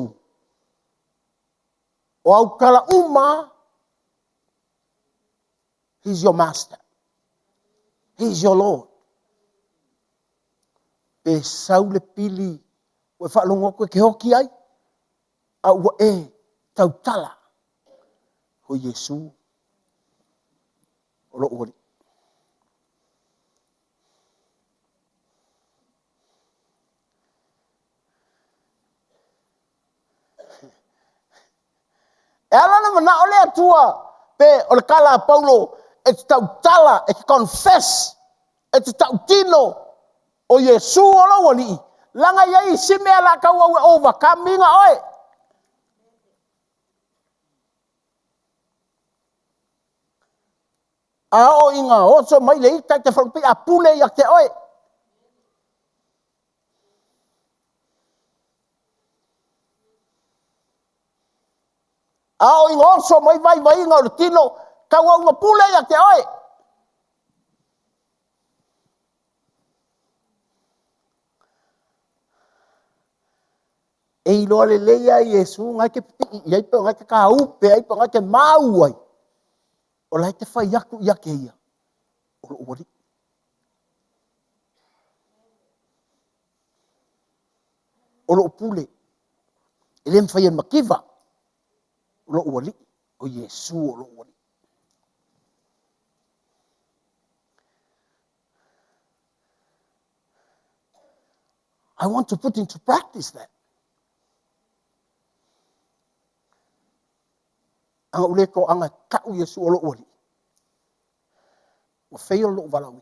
o au tala uma, He's your master. He's your Lord. Pe sau le pili ua e faalogo atu e te oti ai, a ua e tautala, o Iesu o lou Alii. E ala ona manao le Atua pe o le tala a Paulo e te tautala, e te confess, e te tautino o Iesu o lou Alii, leaga e i ai isi mea o le a tauau e overcome ina oe. A oo ina oso mai le ita e te faalupei a pule ia te oe. A oo ina oso mai vaivaiga o le tino, tauau ina pule ia te oe. E iloa lelei lava e Iesu na e te pipii i ai pe o na e te tāupe ai pe o na e te māu ai. O la e te fai atu ia te ia, o lou Alii. O lou pule, e le mafai e mativa, o lou Alii, o Iesu o lou Alii. I want to put into practice that. Ana ou le toaga e tau Iesu o lou Alii, ua fail lou valaauina.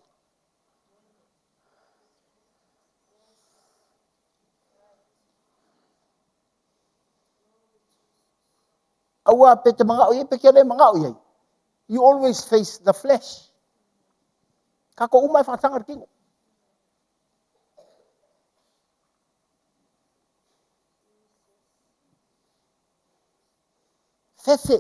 Aua pe te manao i ai pe te le manao i ai, you always face the flesh. Tatou uma e faataga le tino. Fefe.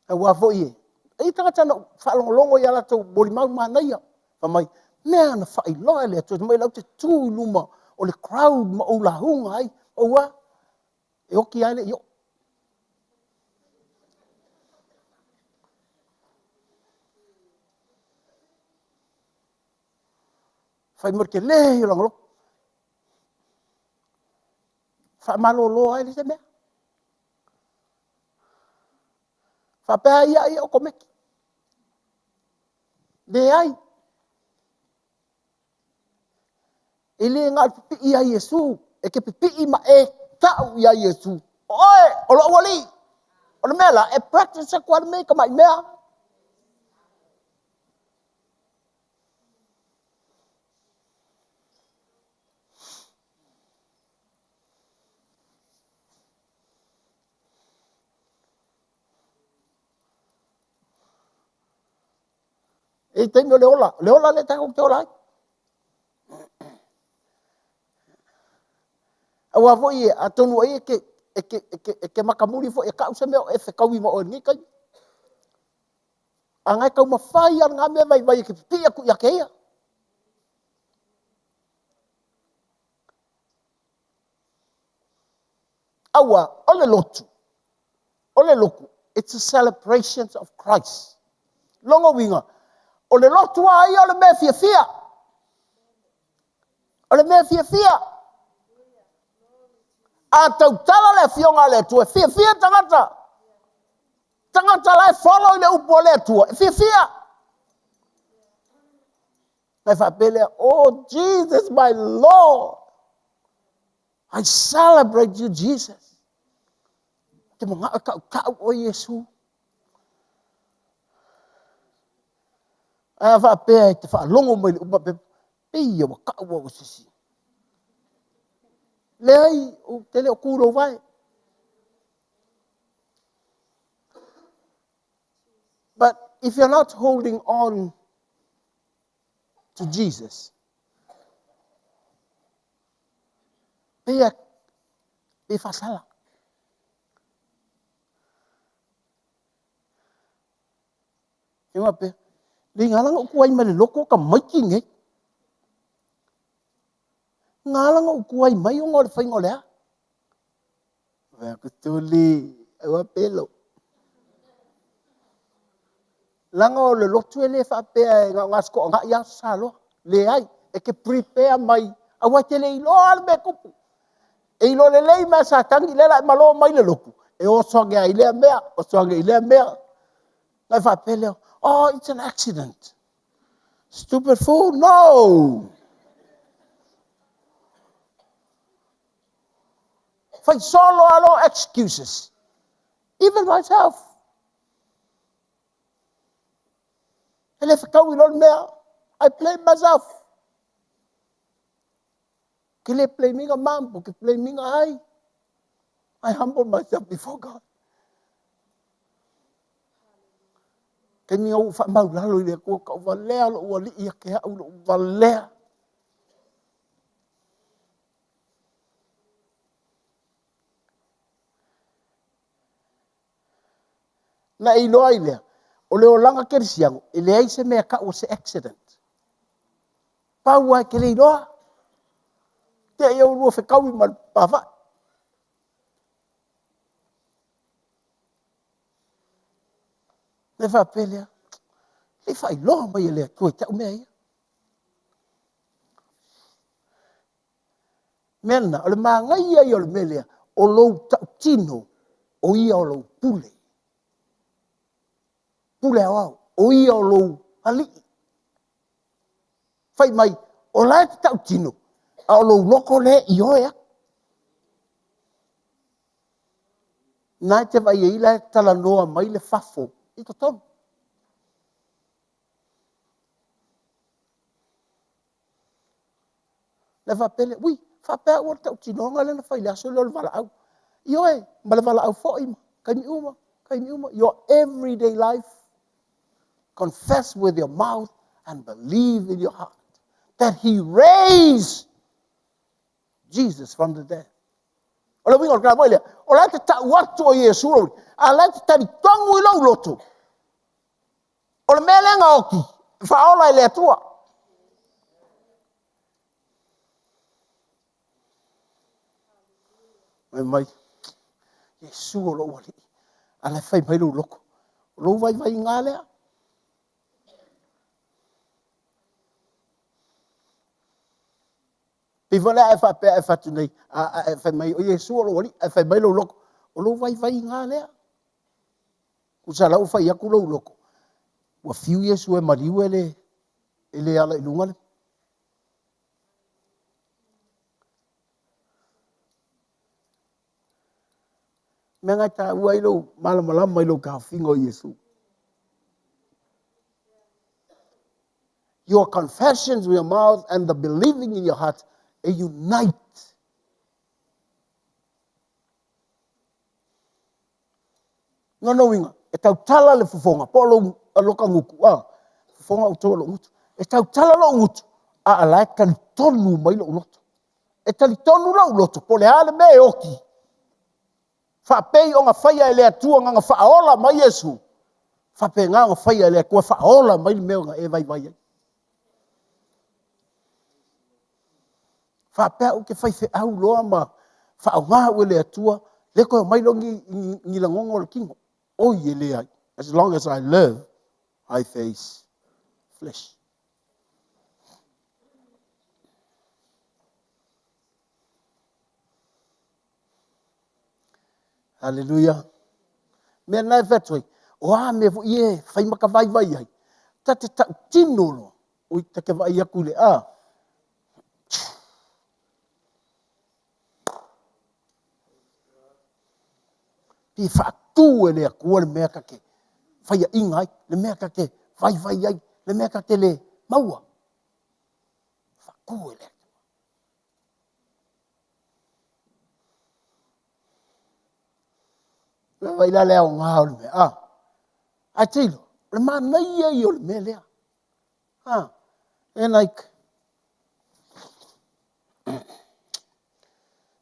Aua foi e, e i tagata na ou faalogologo i a latou molimau manaia, fai mai, mea na faailoa e le Atua, fai mai o la ou te tu i luma o le crowd ma ou lauga ai, ua, e oti lava ae le i oo. Fai mai o le tele ia o lana loto. Faamalolo lava e leai se mea. Faapea ai au ia okomeki. Leai. E le na o le pipii ia Iesu, e te pipii ma e tau ia Iesu, o oe o lou Alii. O le mea la, e practice atu lava le mea i tamai mea. E i ai taimi o le ola, o le ola lea tatou te ola ai. Aua foi atonu ai e te matamuli foi e tau se mea o e fetaui ma oe i lenei taimi. A na e taumafai lava lena mea vaivai e te pipii atu ia te ia. Aua o le lotu, o le lotu, it's a celebration of Christ. Lona uiga, o le lotu lava ia o le mea fiafia. O le mea fiafia. A tautala le afioga a le Atua, e fiafia tagata. Tagata la e follow i le upu a le Atua, e fiafia. Na faapea lea, oh Jesus my Lord, I celebrate you Jesus. Te manao e tautau oe Iesu. A faapea e te faalogo mai le upu faapea, pei ua tau au e se isi. Leai, ou te le o tu i lou vae. But if you're not holding on to Jesus, pei e faasala. E faapea, le gala na ou tuai mai le lotu o tamaiti nei. Na ala ona ou tuai mai ona o le faiga o le a? Fai atu, Tuli, aua pelo. Leaga o le lotu e le faapea na o Aso Toonai lava Aso Sa loa. Leai, e te prepare mai, aua e te le iloa le mea e tupu. E iloa lelei mai e Satani lea o le a e malo mai le lotu, e oso ane ai i lea mea, oso ane i lea mea. Ona e faapea lea, oh, it's an accident. Stupid fool, no! Fai solo lava excuses. Even myself. E le fetaui loa le mea. I blame myself. Ke le blame ina mom, ke blame ina ai. I humble myself before God. Taimi ua faamaulalo i le Atua, kau valea lou alii ia te au lou valea. Na e iloa ai lea, o le olaga kerisiano, e leai se mea tau o se accident. Pau lava e te le iloa. Te i au lua fetaui ma le pafa'i. Le faapea lea, le faailoa mai e le Atua i te au mea ia. Mea lena, o le manaia ia o le mea lea, o lou tautino, o ia o lou pule. Pule aoao, o ia o lou alii. Fai mai, o la e te tautino, a o lou loto lea e ioe atu. Na e te vaai ai la e talanoa mai le fafo i totonu. Le faapea lea, ui, faapea ua le tautinoga lea na fai i le aso lea o le valaau. Ioe, ma le valaau foi ma taimi uma, taimi uma, your everyday life. Confess with your mouth and believe in your heart that he raised Jesus from the dead. O le uiga o le tala foi lea, o la e te tau atu o Iesu lou, a la e te talitonu i lou loto, o le mea lea na oti, e faaola e le Atua. Fai mai, Iesu o lou Alii, a la e fai mai lou loto, o lou vaivaiga lea. Pei foi lea a e faapea a e fai atu nei, a e fai mai o Iesu o lou Alii, ae fai mai lou loto, o lou vaivaiga lea. Tusa la ua fai atu lou loto, ua fiu Iesu e maliu e le ala i luga le mea na e taua ai lou malamalama i lou taofiga o Iesu. Your confessions with your mouth and the believing in your heart, e unite. Lona uiga, e tautala le fofoga, po o lou loka gutu, a, fofoga outou o lou gutu. E tautala lou gutu, a la e talitonu mai lou loto. E talitonu lou loto, po o le a le mea e oti, faapei ona faia e le Atua na ona faaola mai Iesu, faapena ona faia e le Atua faaola mai le mea na e vaivai ai. Faapea ou te faifeau loa ma faaaoga au e le Atua, le toe omai loa ni lagona o le tino. Oi e leai. As long as I live, I face flesh. Hallelujah. Mea na e fai atu ai, o a mea foi e fai ma ka vaivai ai, ta te tautino loa, oi, ta te vaai atu i le a, Pe faatu e le Atua le mea ta te faiaina ai, le mea ta te vaivai ai, le mea ta te le maua. Faatu e le Atua. Vaai la le aoga o le mea, a. Ae tilo, o le manaia ia o le mea lea. Ah, and like,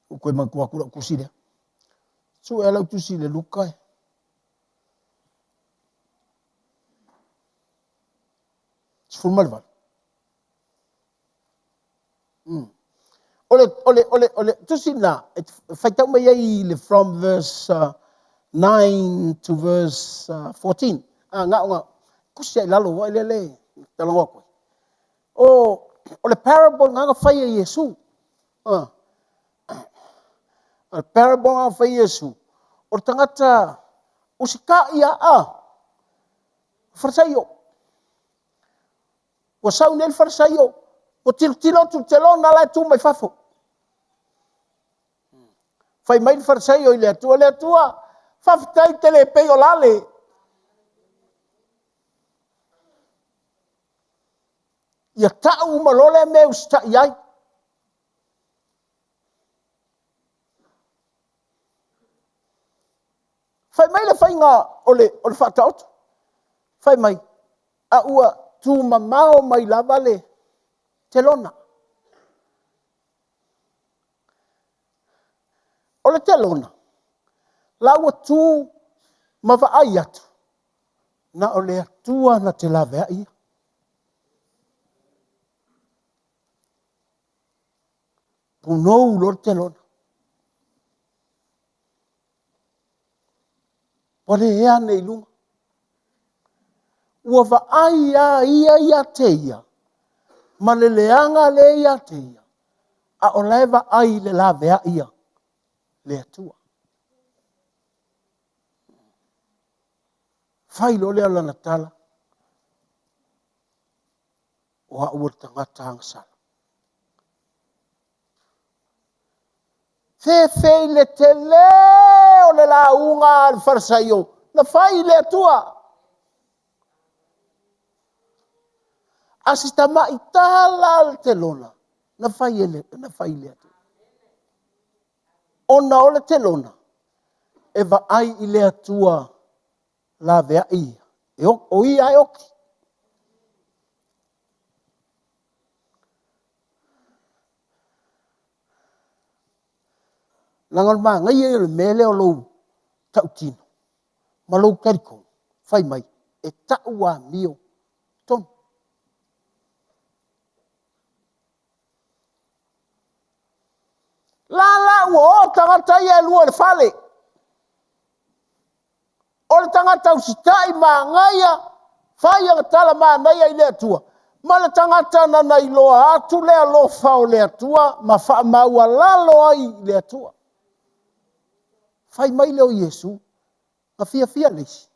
ua toe manatua atu lau tusi lea. Sue lau tusi i le Luka e. 18. O le tusi na, e faitau mai ai le from verse 9 to verse 14. Ah, na ona kusi ai lalo wa le le talanoa atu ai. O le parable na na fai e Iesu. Ah. O le parable na na fai e Iesu. O le tagata usitai a a. Farisaio. Ua sau nei le Farisaio, ua tilotilo atu i le telona la e tu mai fafo. Fai mai le Farisaio i le Atua, le Atua, faafetai te le pei o lale. Ia tau uma loa lea mea e usitai ai. Fai mai le faiga o le faataoto. Fai mai, a ua tumamao mai lava le telona. O le telona, la ua tu ma vaai atu, na o le Atua na te laveai ia. Punou loa le telona. Ua le ea ane i luga. Ua vaai a ia ia te ia, ma le leaga lea ia te ia, a o la e vaai i le laveai a le Atua. Fai loa lea o lana tala, o au o le tagata agasala. Fefe i le tele o le lauga a le Farisaio na fai i le Atua. A si tamaitala le telona. Na fai e le, na fai i le Atua. Ona o le telona, e vaai i le Atua laveai ia. E o, o ia e oki. Leaga o le manaia ia o le mea lea o lou tautino ma lou talitonu, fai mai, e tau amio tonu. La la ua o tagata ia e lua i le fale. O le tagata usitai manaia, fai ana tala manaia i le Atua, ma le tagata na na iloa atu le alofa o le Atua ma faamaualalo ai i le Atua. Fai mai lea o Iesu, na fiafia le isi.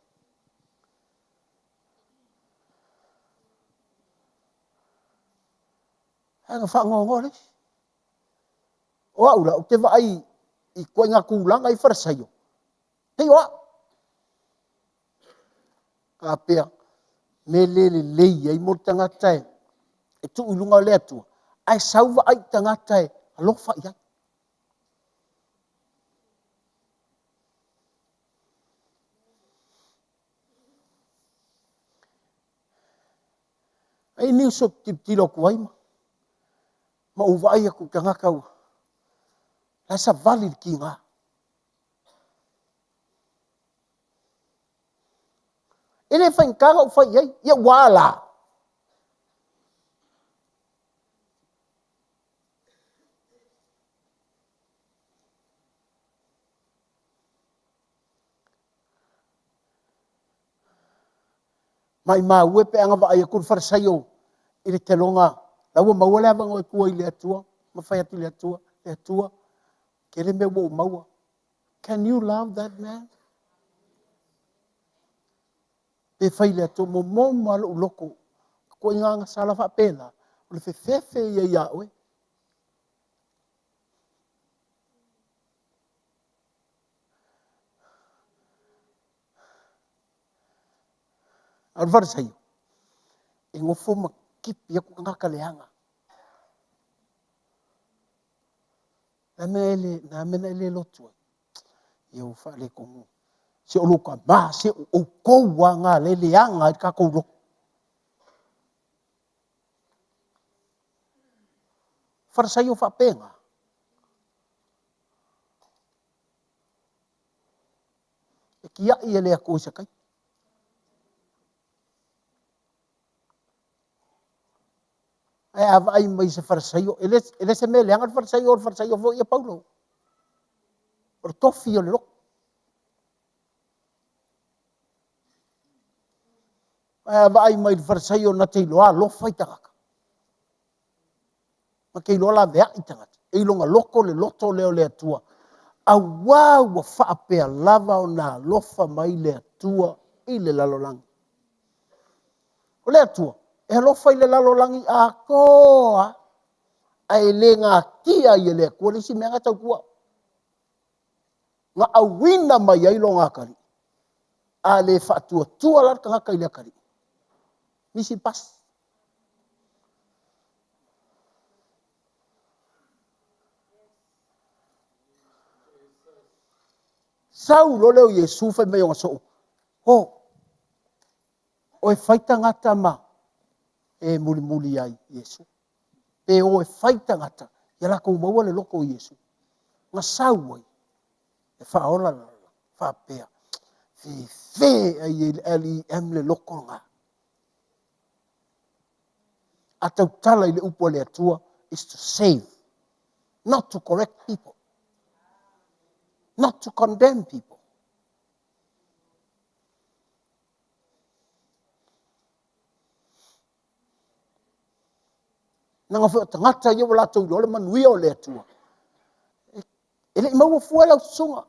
Ae na faanoanoa le isi. O au la, ou te vaai i ituaiga tulaga ia Farisaio, pei o au. Faapea, mea le lelei ai mo le tagata e tuu i luga o le Atua, ae sau vaai i le tagata e alofa i ai. E i ai nisi ou te tilotilo atu ai ma ou vaai atu i tagata o la e savali i le tiga. E le faigata ona ou fai i ai, ia ua a la? Maimau e pe ana vaai atu le Farisaio i le teloga la ua maua le avanoa e tu ai i le Atua ma fai atu i le Atua, le Atua, tele mea ua ou maua. Can you love that man? Pe fai i le Atua, momomo lava lou loto, ituaiga agasala faapena, o le fefefe ia ia oe. A o le Farisaio, e nofo ma tipi atu tagata leaga. O le a le mea na e le lotu ai? Ia ua faaletonu. Se o lou tama, se o outou lava na o lea e leaga ai le tatou lotu. Farisaio faapena. E tiai e le Atua i se taimi. Ae a vaai mai i se Farisaio, e le se mea leaga le Farisaio, o le Farisaio foi ia Paulo. O le tofi o le lotu. Ae a vaai mai i le Farisaio na te iloa alofa i tagata, na te iloa laveai i tagata, e i lona loto le loto lea o le Atua, auā ua faapea lava ona alofa mai le Atua i le lalolagi. O le Atua, e alofa i le lalolagi atoa, ae le natia ai e le Atua le isi mea na tautua. Na auina mai ai lona atalii. A le faatuatua la le tagata i le atalii, misi le pasi. Sau loa lea o Iesu fai mai ona soo, o, o e fai tagata ma e mulimuli ai Iesu. Pe o e fai tagata, ia latou maua le loto o Iesu. Na sau ai e faaola le lalolagi, faapea, fefe ai i le LEM le loto lena. A tautala i le upu a le Atua, is to save, not to correct people, not to condemn people. Leaga foi o tagata ia ua latou iloa le manuia o le Atua. E le i maua fua e lau susuga.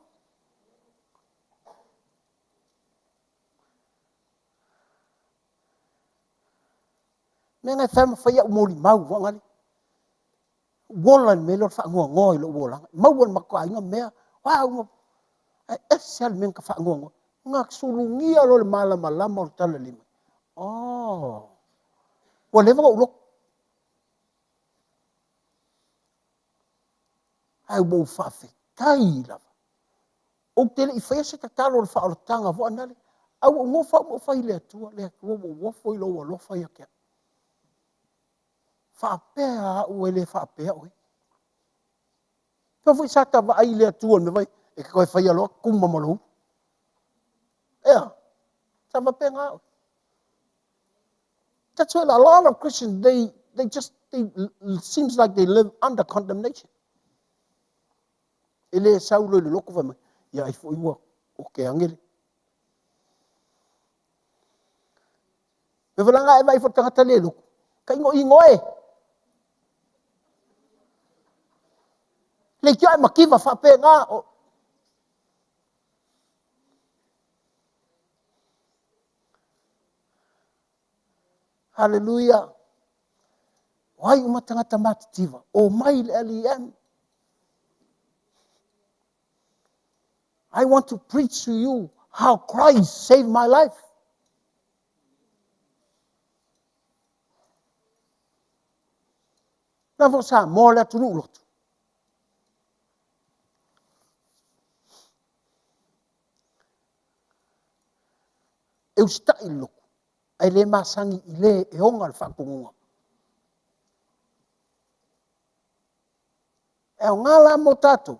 Mea na e fai ma fai au molimau foi nale. Ou ola i le mea lea o le faanoanoa i lou olaga. Maua i le matou aiga mea, wow, ae ese lava le mea na ta faanoanoa. Na sulugia loa le malamalama o le talalelei. Oh, ua leva ona ou lotu. Ae ua ou faafetai lava. Ou te le i faia se tatalo o le faaolataga foi anale, ae ua ou nofo au ma ou fai i le Atua, le Atua ua ou ofo i lou alofa ia te au. Faapea au e le faapea oe. Pau foi sa ta vaai i le Atua i le mea foi lea, e te toe faia loa tuma ma lou ulu. Ea, sa faapena oe. That's why a lot of Christians, they just, they, seems like they live under condemnation. E le sau loa i le loto fai mai, ia ai foi ua o te agele. E velaga e vai fo tagata le loto, ka ino ino e. Leitioa e mativa faapena. O... Haleluia! O ai uma tagata matitiva, omai i le LEM. I want to preach to you how Christ saved my life. Na fo Samoa le atunuu lotu. E usitai le lotu, ae le masani i le e ona le faatonuga. E aoga la mo tatou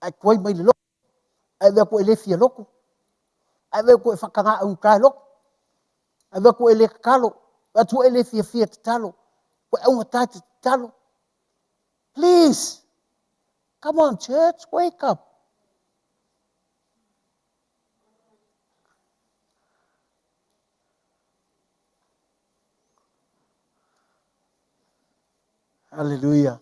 ae tuai mai le lotu, ae vaai atu e le fia lotu, ae vaai atu e faataga augata e lotu, ae vaai atu e le tatalo, vaai atu e le fiafia e tatalo, ua e augata e te tatalo. Please, come on church, wake up. Hallelujah.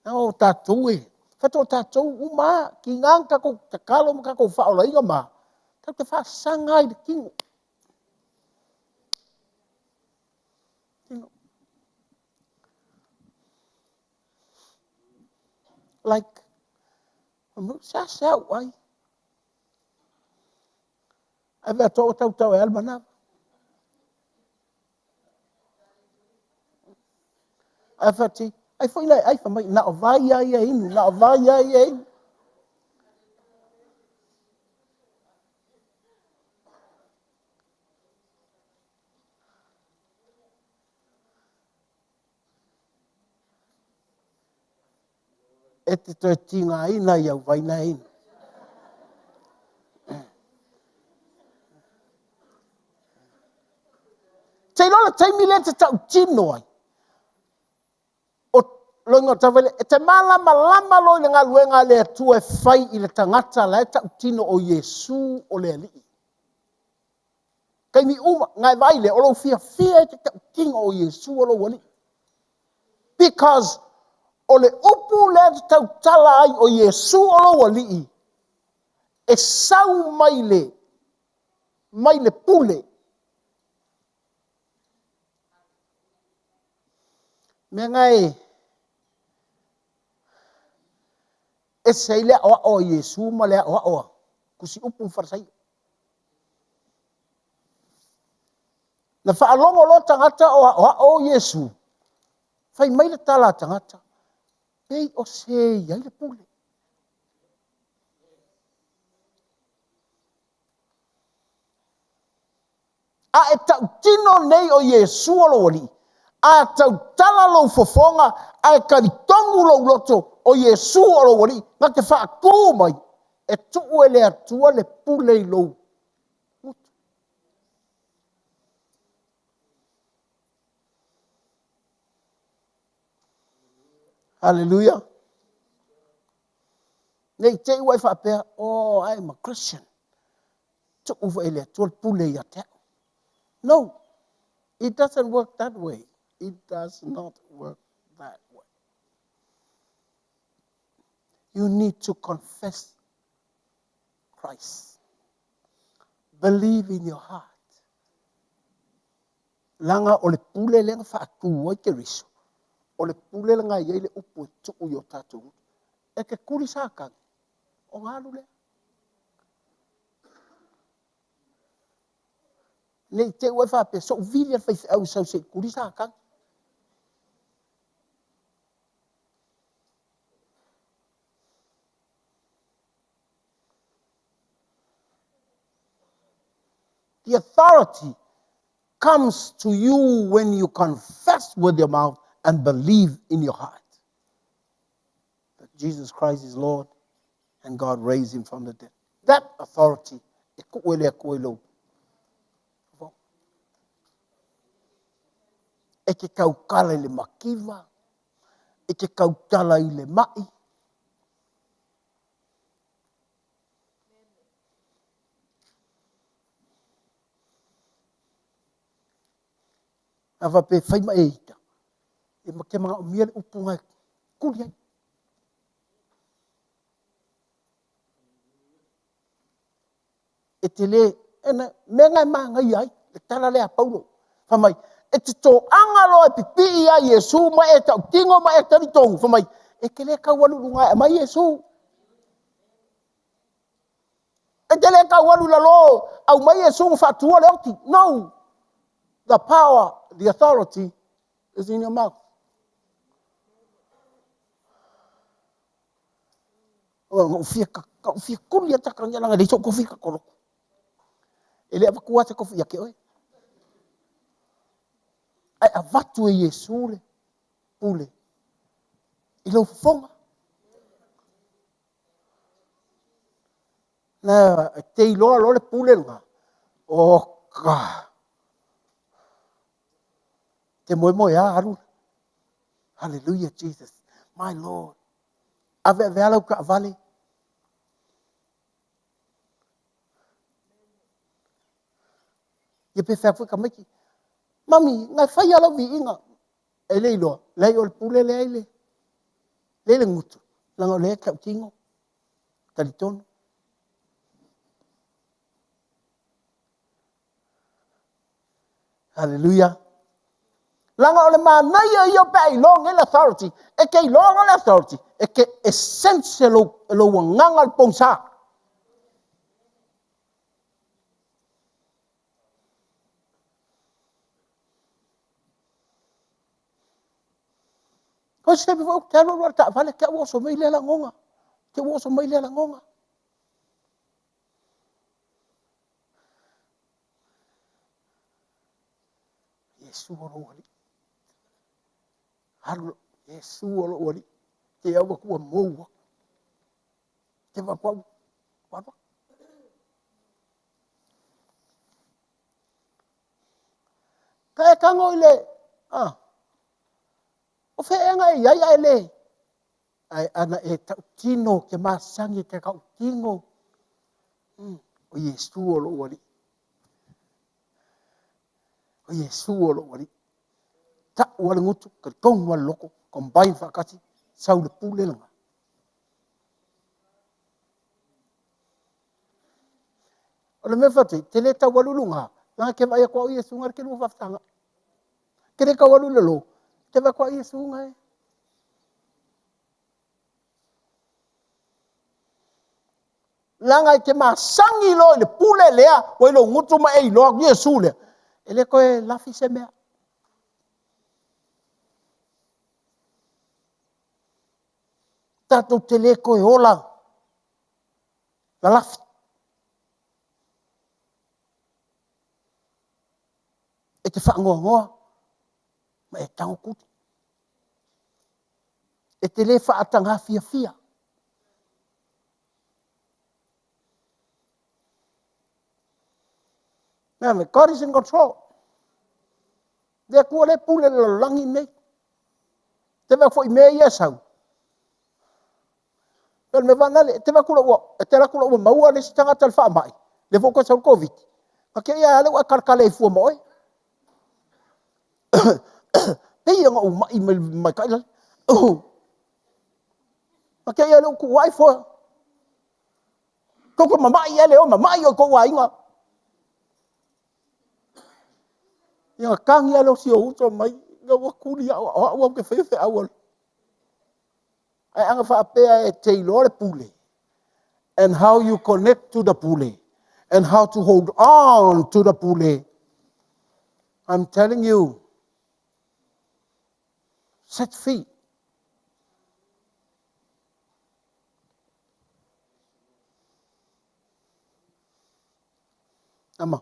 Na o tatou e, faatoa tatou uma lava, tiga na tatou tatalo ma tatou faaolaina ma, tatou te faasaga lava i le tino. Tino. Like, seasea ou ai. Ae vaai atu ua tautau e le manava. Ae fai atu, ai foi la e ai, fai mai, na o vai lava ia e inu, na o vai lava ia e inu. E te toe tigaina i au vai na e inu. Te iloa le taimi lea e te tautino ai, o loiga o tau e te malamalama loa i le galuega a le Atua e fai i le tagata la e tautino o Iesu o le Alii. Taimi uma, na e vaai lea, o lou fiafia e te tautino o Iesu o lou Alii. Because o le upu lea e te tautala ai o Iesu o lou Alii, e sau mai le, mai le pule. Mea na e ese ai le aoao a Iesu ma le aoao a Tusiupu ma Farisaio. Na faalogo loa tagata o aoao Iesu, fai mai le tala a tagata, pei o se e i ai le pule. A e tautino nei o Iesu o lou Alii, a tautala lou fofoga ae talitonu lou loto o Iesu o lou Alii, na te faatu mai, e tuu e le Atua le pule i lou gutu. Hallelujah. Ne i te i ua e faapea, oh, I am a Christian. Tuu foi e le Atua le pule ia te au. No, it doesn't work that way. It does not work that way. You need to confess Christ. Believe in your heart. Leaga o le pule lea na faatu ai Keriso, o le pule lena e i ai le upu e tuu i o tatou gutu. E te tuli Satani, ona alu lea. Ne i te i ua e faapea, se i ou vili lava i le faifeau e sau se i tuli Satani. The authority comes to you when you confess with your mouth and believe in your heart that Jesus Christ is Lord and God raised him from the dead. That authority e tuu e le Atua i lou E te tautala i le mativa, e te tautala i le mai. A faapea e fai ma e ita, e te manaomia le upu lena e tuli ai. E te le, e mea na e manaia ai le tala lea a Paulo. Fai mai, e te toaga loa e pipii ia Iesu ma e tautino ma e talitonu, fai mai, e te le tau alu i luga e aumai Iesu. E te le tau alu i lalo, aumai Iesu na faatua le oti. No! The power, the authority is in your mouth. Na ou fia, na ou fia tuli a taka leaga e leai so'u tofi tatoloto. E le avatua lava se tofi ia te oe. Ae avatu e Iesu le pule i lou fofoga. Na e te iloa loa le pule lena. Oka! Te moemoeā alu. Hallelujah Jesus. My Lord. Ave ave lau taavale. Ia pe fai atu foi tamaiti. Mami, na e fai lava lau viiga. E le iloa, leai o le pule lea i le, lea i le gutu, leaga o lea e tautino, talitonu. Haleluia. Leaga o le manaia ia pe a iloa nei le authority, e te iloa loa le authority, e te e sense e lou, e lou agaga le pogisa. O se taimi foi ou te alu alu lava i le taavale, te i ua oso mai lea lagona, te i ua oso mai lea lagona. Iesu o lou Alii. Alu, Iesu o lou Alii. Te au atu ua mou atu. Te vaai atu au, ua alu atu. Ka e tago i le, ah, o fea ea na e i ai ae le, ae ana e tautino, te masani e te tautino, o Iesu o lou Alii. O Iesu o lou Alii. Tau lava le gutu, talitonu lava le loto, combine faatasi, sau le pule lena. O le mea faatei, te le tau alu i luga, leaga e te vaai atu lava o Iesu na le kelua faafetaga. Te le tau alu i lalo, te vaai atu lava o Iesu na e. Leaga e te masani loa i le pule lea ua i lou gutu ma e iloa atu Iesu lea, e le toe lafi se mea. Tatou te le toe ola lalafi. E te faanoanoa ma e tago tuli. E te le faataga fiafia. God is in control. Le Atua lea e pule le lalolagi lenei. Te vaai foi i mea ia e sau. O le mea fanale, te vaai atu loa ua, e te alu atu loa ua maua le isi tagata i le faamai, lea foi ua toe sau le Koviti, na te i lava lea ua e taletale ai fua ma oe. Pei ona ou mai mai tai lalo. Na te i lava lea ua tuu ai fua. Tou te mamai ea le o mamai i tou aiga. Ia na tagi lava lea o si ou uso mai, ina ua tuli au, o au ou te faia feau a le... Ae ana faapea e te iloa le pule, and how you connect to the pule, and how to hold on to the pule. I'm telling you, set free. Ama.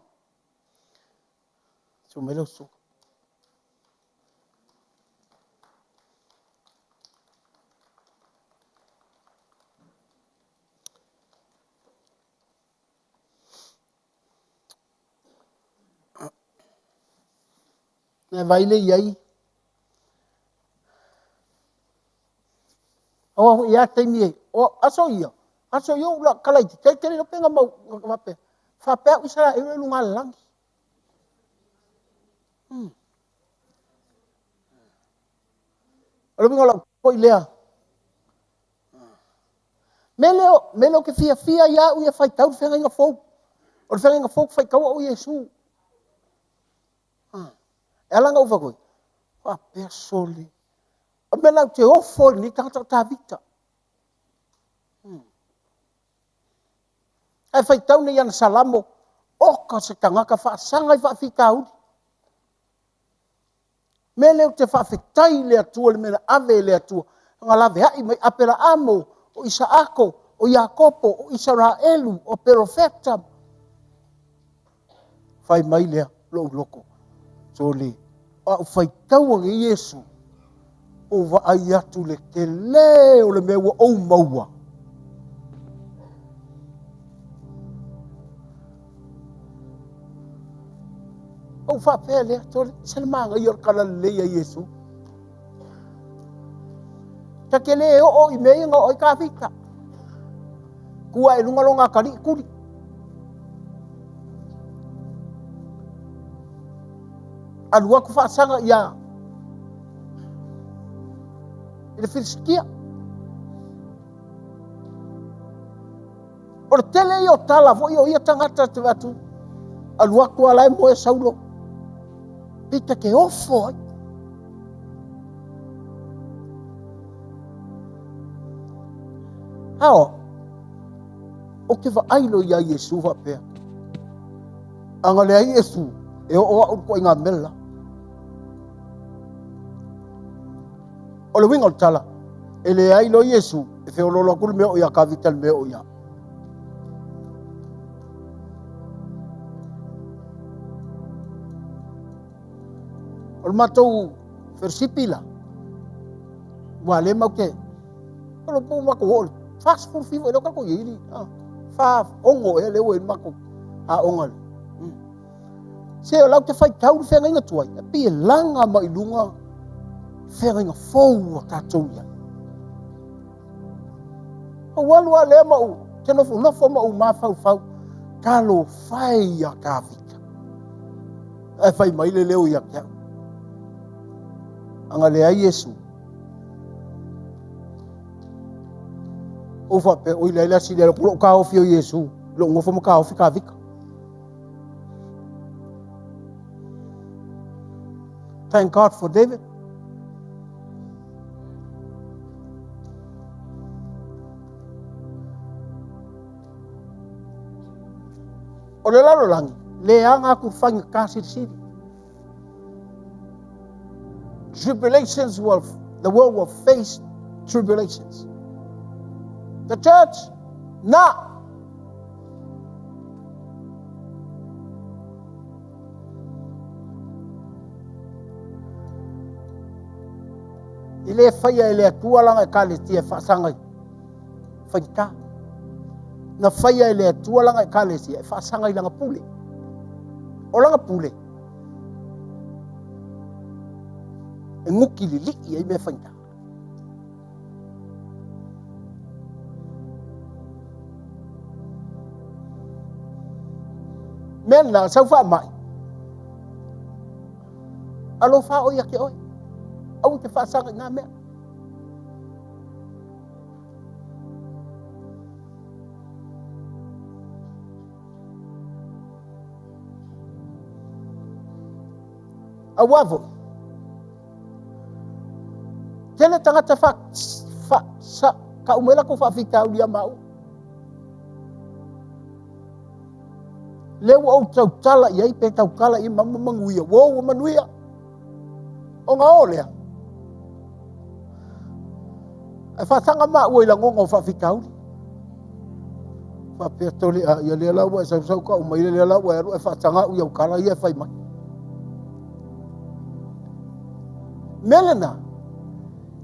Su mai lau susuga. Na vai le i ai. Aua foi ia taimi e, o aso ia, aso ia ua kala i te tele tele lope na mau faapea, faapea au Isaraelu e luga lalagi. O le uiga o lau foi lea, mea lea, mea lea ou te fiafia ai au ia faitau le feagaiga fou. O le feagaiga fou ou te faitaua o Iesu. E ala ona ou fai atu ai, faapea sole, o le mea la ou te ofo ai i lenei tagata o Tavita. Ae faitau nei i ana Salamo, oka se tagata faasaga i faafitauli. O le mea lea ou te faafetai i le Atua i le mea na ave e le Atua na laveai mai Aperaamo, o Isaako, o Iakopo, o Isaraelu, o Perofeta. Fai mai lea lou loto, sole, a ou faitaua nei Iesu, ou vaai atu le tele o le mea ua ou maua. Ou faapea lea, sole, se le manaia o le tala lelei a Iesu. Ta te le oo i mea ia na oo ai Tavita. Tu ae i luga lona atalii tuli. Alu atu faasaga ia i le Filisitia. O le tele ia o tala foi o ia tagata te atu, alu atu a la e moe Saulo. Pita te ofo ai. Ao, ou te vaai loa iā Iesu faapea, a na leai Iesu, e oo au i le ituaiga mea le la. O le uiga o le tala, e leai loa Iesu, e feoloolo atu le mea oo iā Tavita i le mea oo iā. O le matou felosipi la, aua lea matou te, o le po matou oo, 49 ea lea ua tatou i ai, 46 ea lea ua i ai le matou aoga. Se o la ou te faitau le feagaiga tuai, e pei e laga mai i luga feagaiga fou ua tatou i ai. Ou alu lava lea ma ou te nofonofo ma ou mafaufau, talofa e ia Tavita. Ae fai mai le leo ia te au. A na leai Iesu, ou faapea, oi leai le asi lea, lou taofi o Iesu, lou nofo ma taofi Tavita. Thank God for David. O le lalolagi, leaga atu faigata silisili. Tribulations will, the world will face tribulations. The church, not. E le faia e le Atua lana ekalesia e faasaga i faigata. Na faia e le Atua lana ekalesia e faasaga i lana pule. O lana pule, e guki lilii ai mea faigata. Mea lena, sau faamai. Alofa oe ia te oe. Aua te faasaga i nā mea. Aua foi, tele tagata fa, fa, sa, tau mai latou faafitauli ia maua. Lea ua ou tautala i ai pe tautala i ai ma manuia, ua ou manuia. Ona o lea. Ae faataga maua i lagona o faafitauli. Faapea tole a ia lea la ua e sausau tau mai lea la ua e alu e faataga au i au tala ia e fai mai. Mea lena,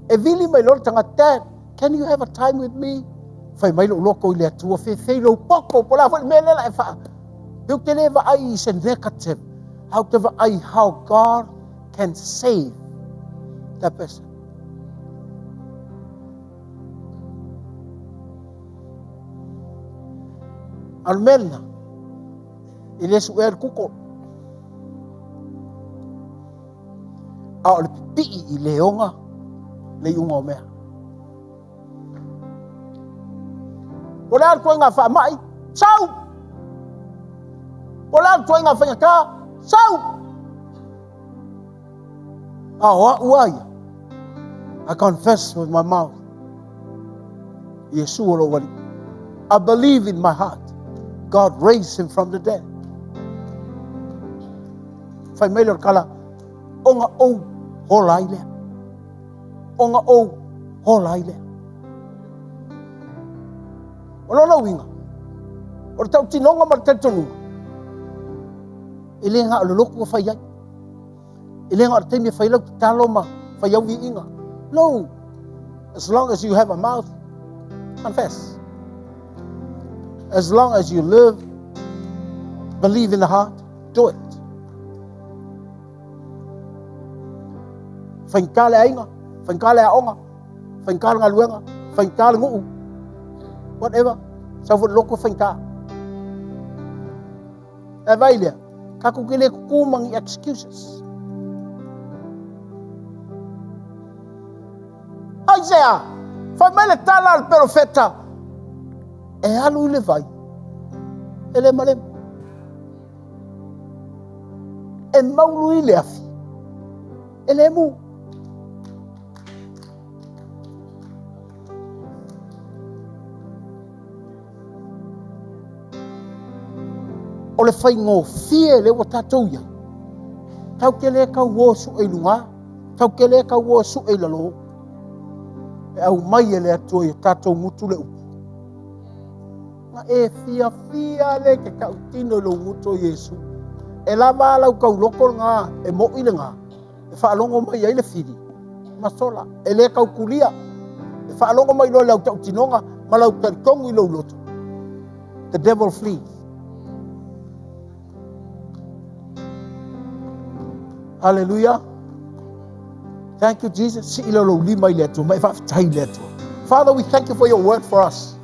e vili mai loa le tagata, Dad, can you have a time with me? Fai mai lou loto i le Atua, fefe lou poto, po o le a foi le mea lea la e faa... Pe ou te le vaai i se negative, a ou te vaai how God can save that person. A o le mea lena, e le suea le Google. A o le pipii i leoga le iuga o mea. O le a le ituaiga faamai? Sau! O le a le ituaiga faigata? Sau! A o au a ia, I confess with my mouth, Iesu o lou Alii. I believe in my heart, God raised him from the dead. Fai mai le o le tala, ona ou hola ai lea. Ona ou hola ai lea. O lona uiga, o le tautinoga ma le talitonuga, e le na o le lotu e fai ai. E le na o le taimi e fai lau tatalo ma fai au viiga. No! As long as you have a mouth, confess. As long as you live, believe in the heart, do it. Faigata le aiga, faigata le aoga, faigata le galuega, faigata le nuu, whatever. Sau foi le lotu e faigata. E vai lea, tatou te le tutu ma ni excuses. Aisea, fai mai le tala a le perofeta, e alu i le vai, e lemalema. E maulu i le afi, e le mu. O le faigofie lea ua tatou i ai, tatou te le tau o e sue i luga, tatou te le tau o e sue i lalo. E aumai e le Atua i o tatou gutu le upu. Na e fiafia lea e te tautino i lou gutu o Iesu. E lava a lau tauloto lena, e mo'i lena. E faalogo mai ai le fili ma sola, e le tautulia. E faalogo mai loa i lau tautinoga ma lau talitonu i lou loto. The devil flees. Hallelujah. Thank you, Jesus. Sii lea o lou lima i le Atua, ma e faafetai i le Atua. Father, we thank you for your word for us.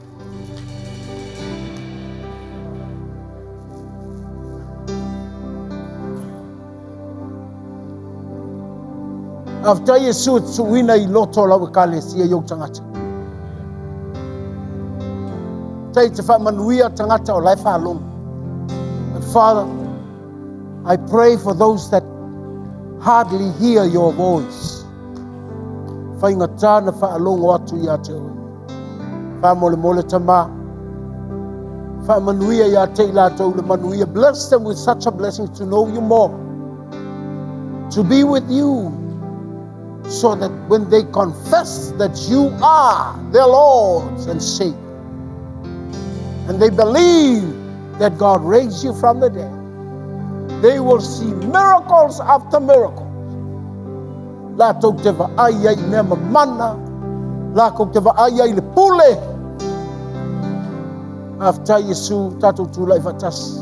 Faafetai Iesu e tuuina i loto o lau Ekalesia i ou tagata. Faafetai te faamanuia tagata o la e faalogo. But Father, I pray for those that hardly hear your voice. Faigata na faalogo atu ia te oe. Faamolemole Tama, faamanuia ia te i latou le manuia. Bless them with such a blessing to know you more, to be with you, so that when they confess that you are their Lord and Savior, and they believe that God raised you from the dead, they will see miracles after miracles. Latou te vaai ai i mea mamana, latou te vaai ai i le pule. Faafetai Iesu, tatou tulai faatasi.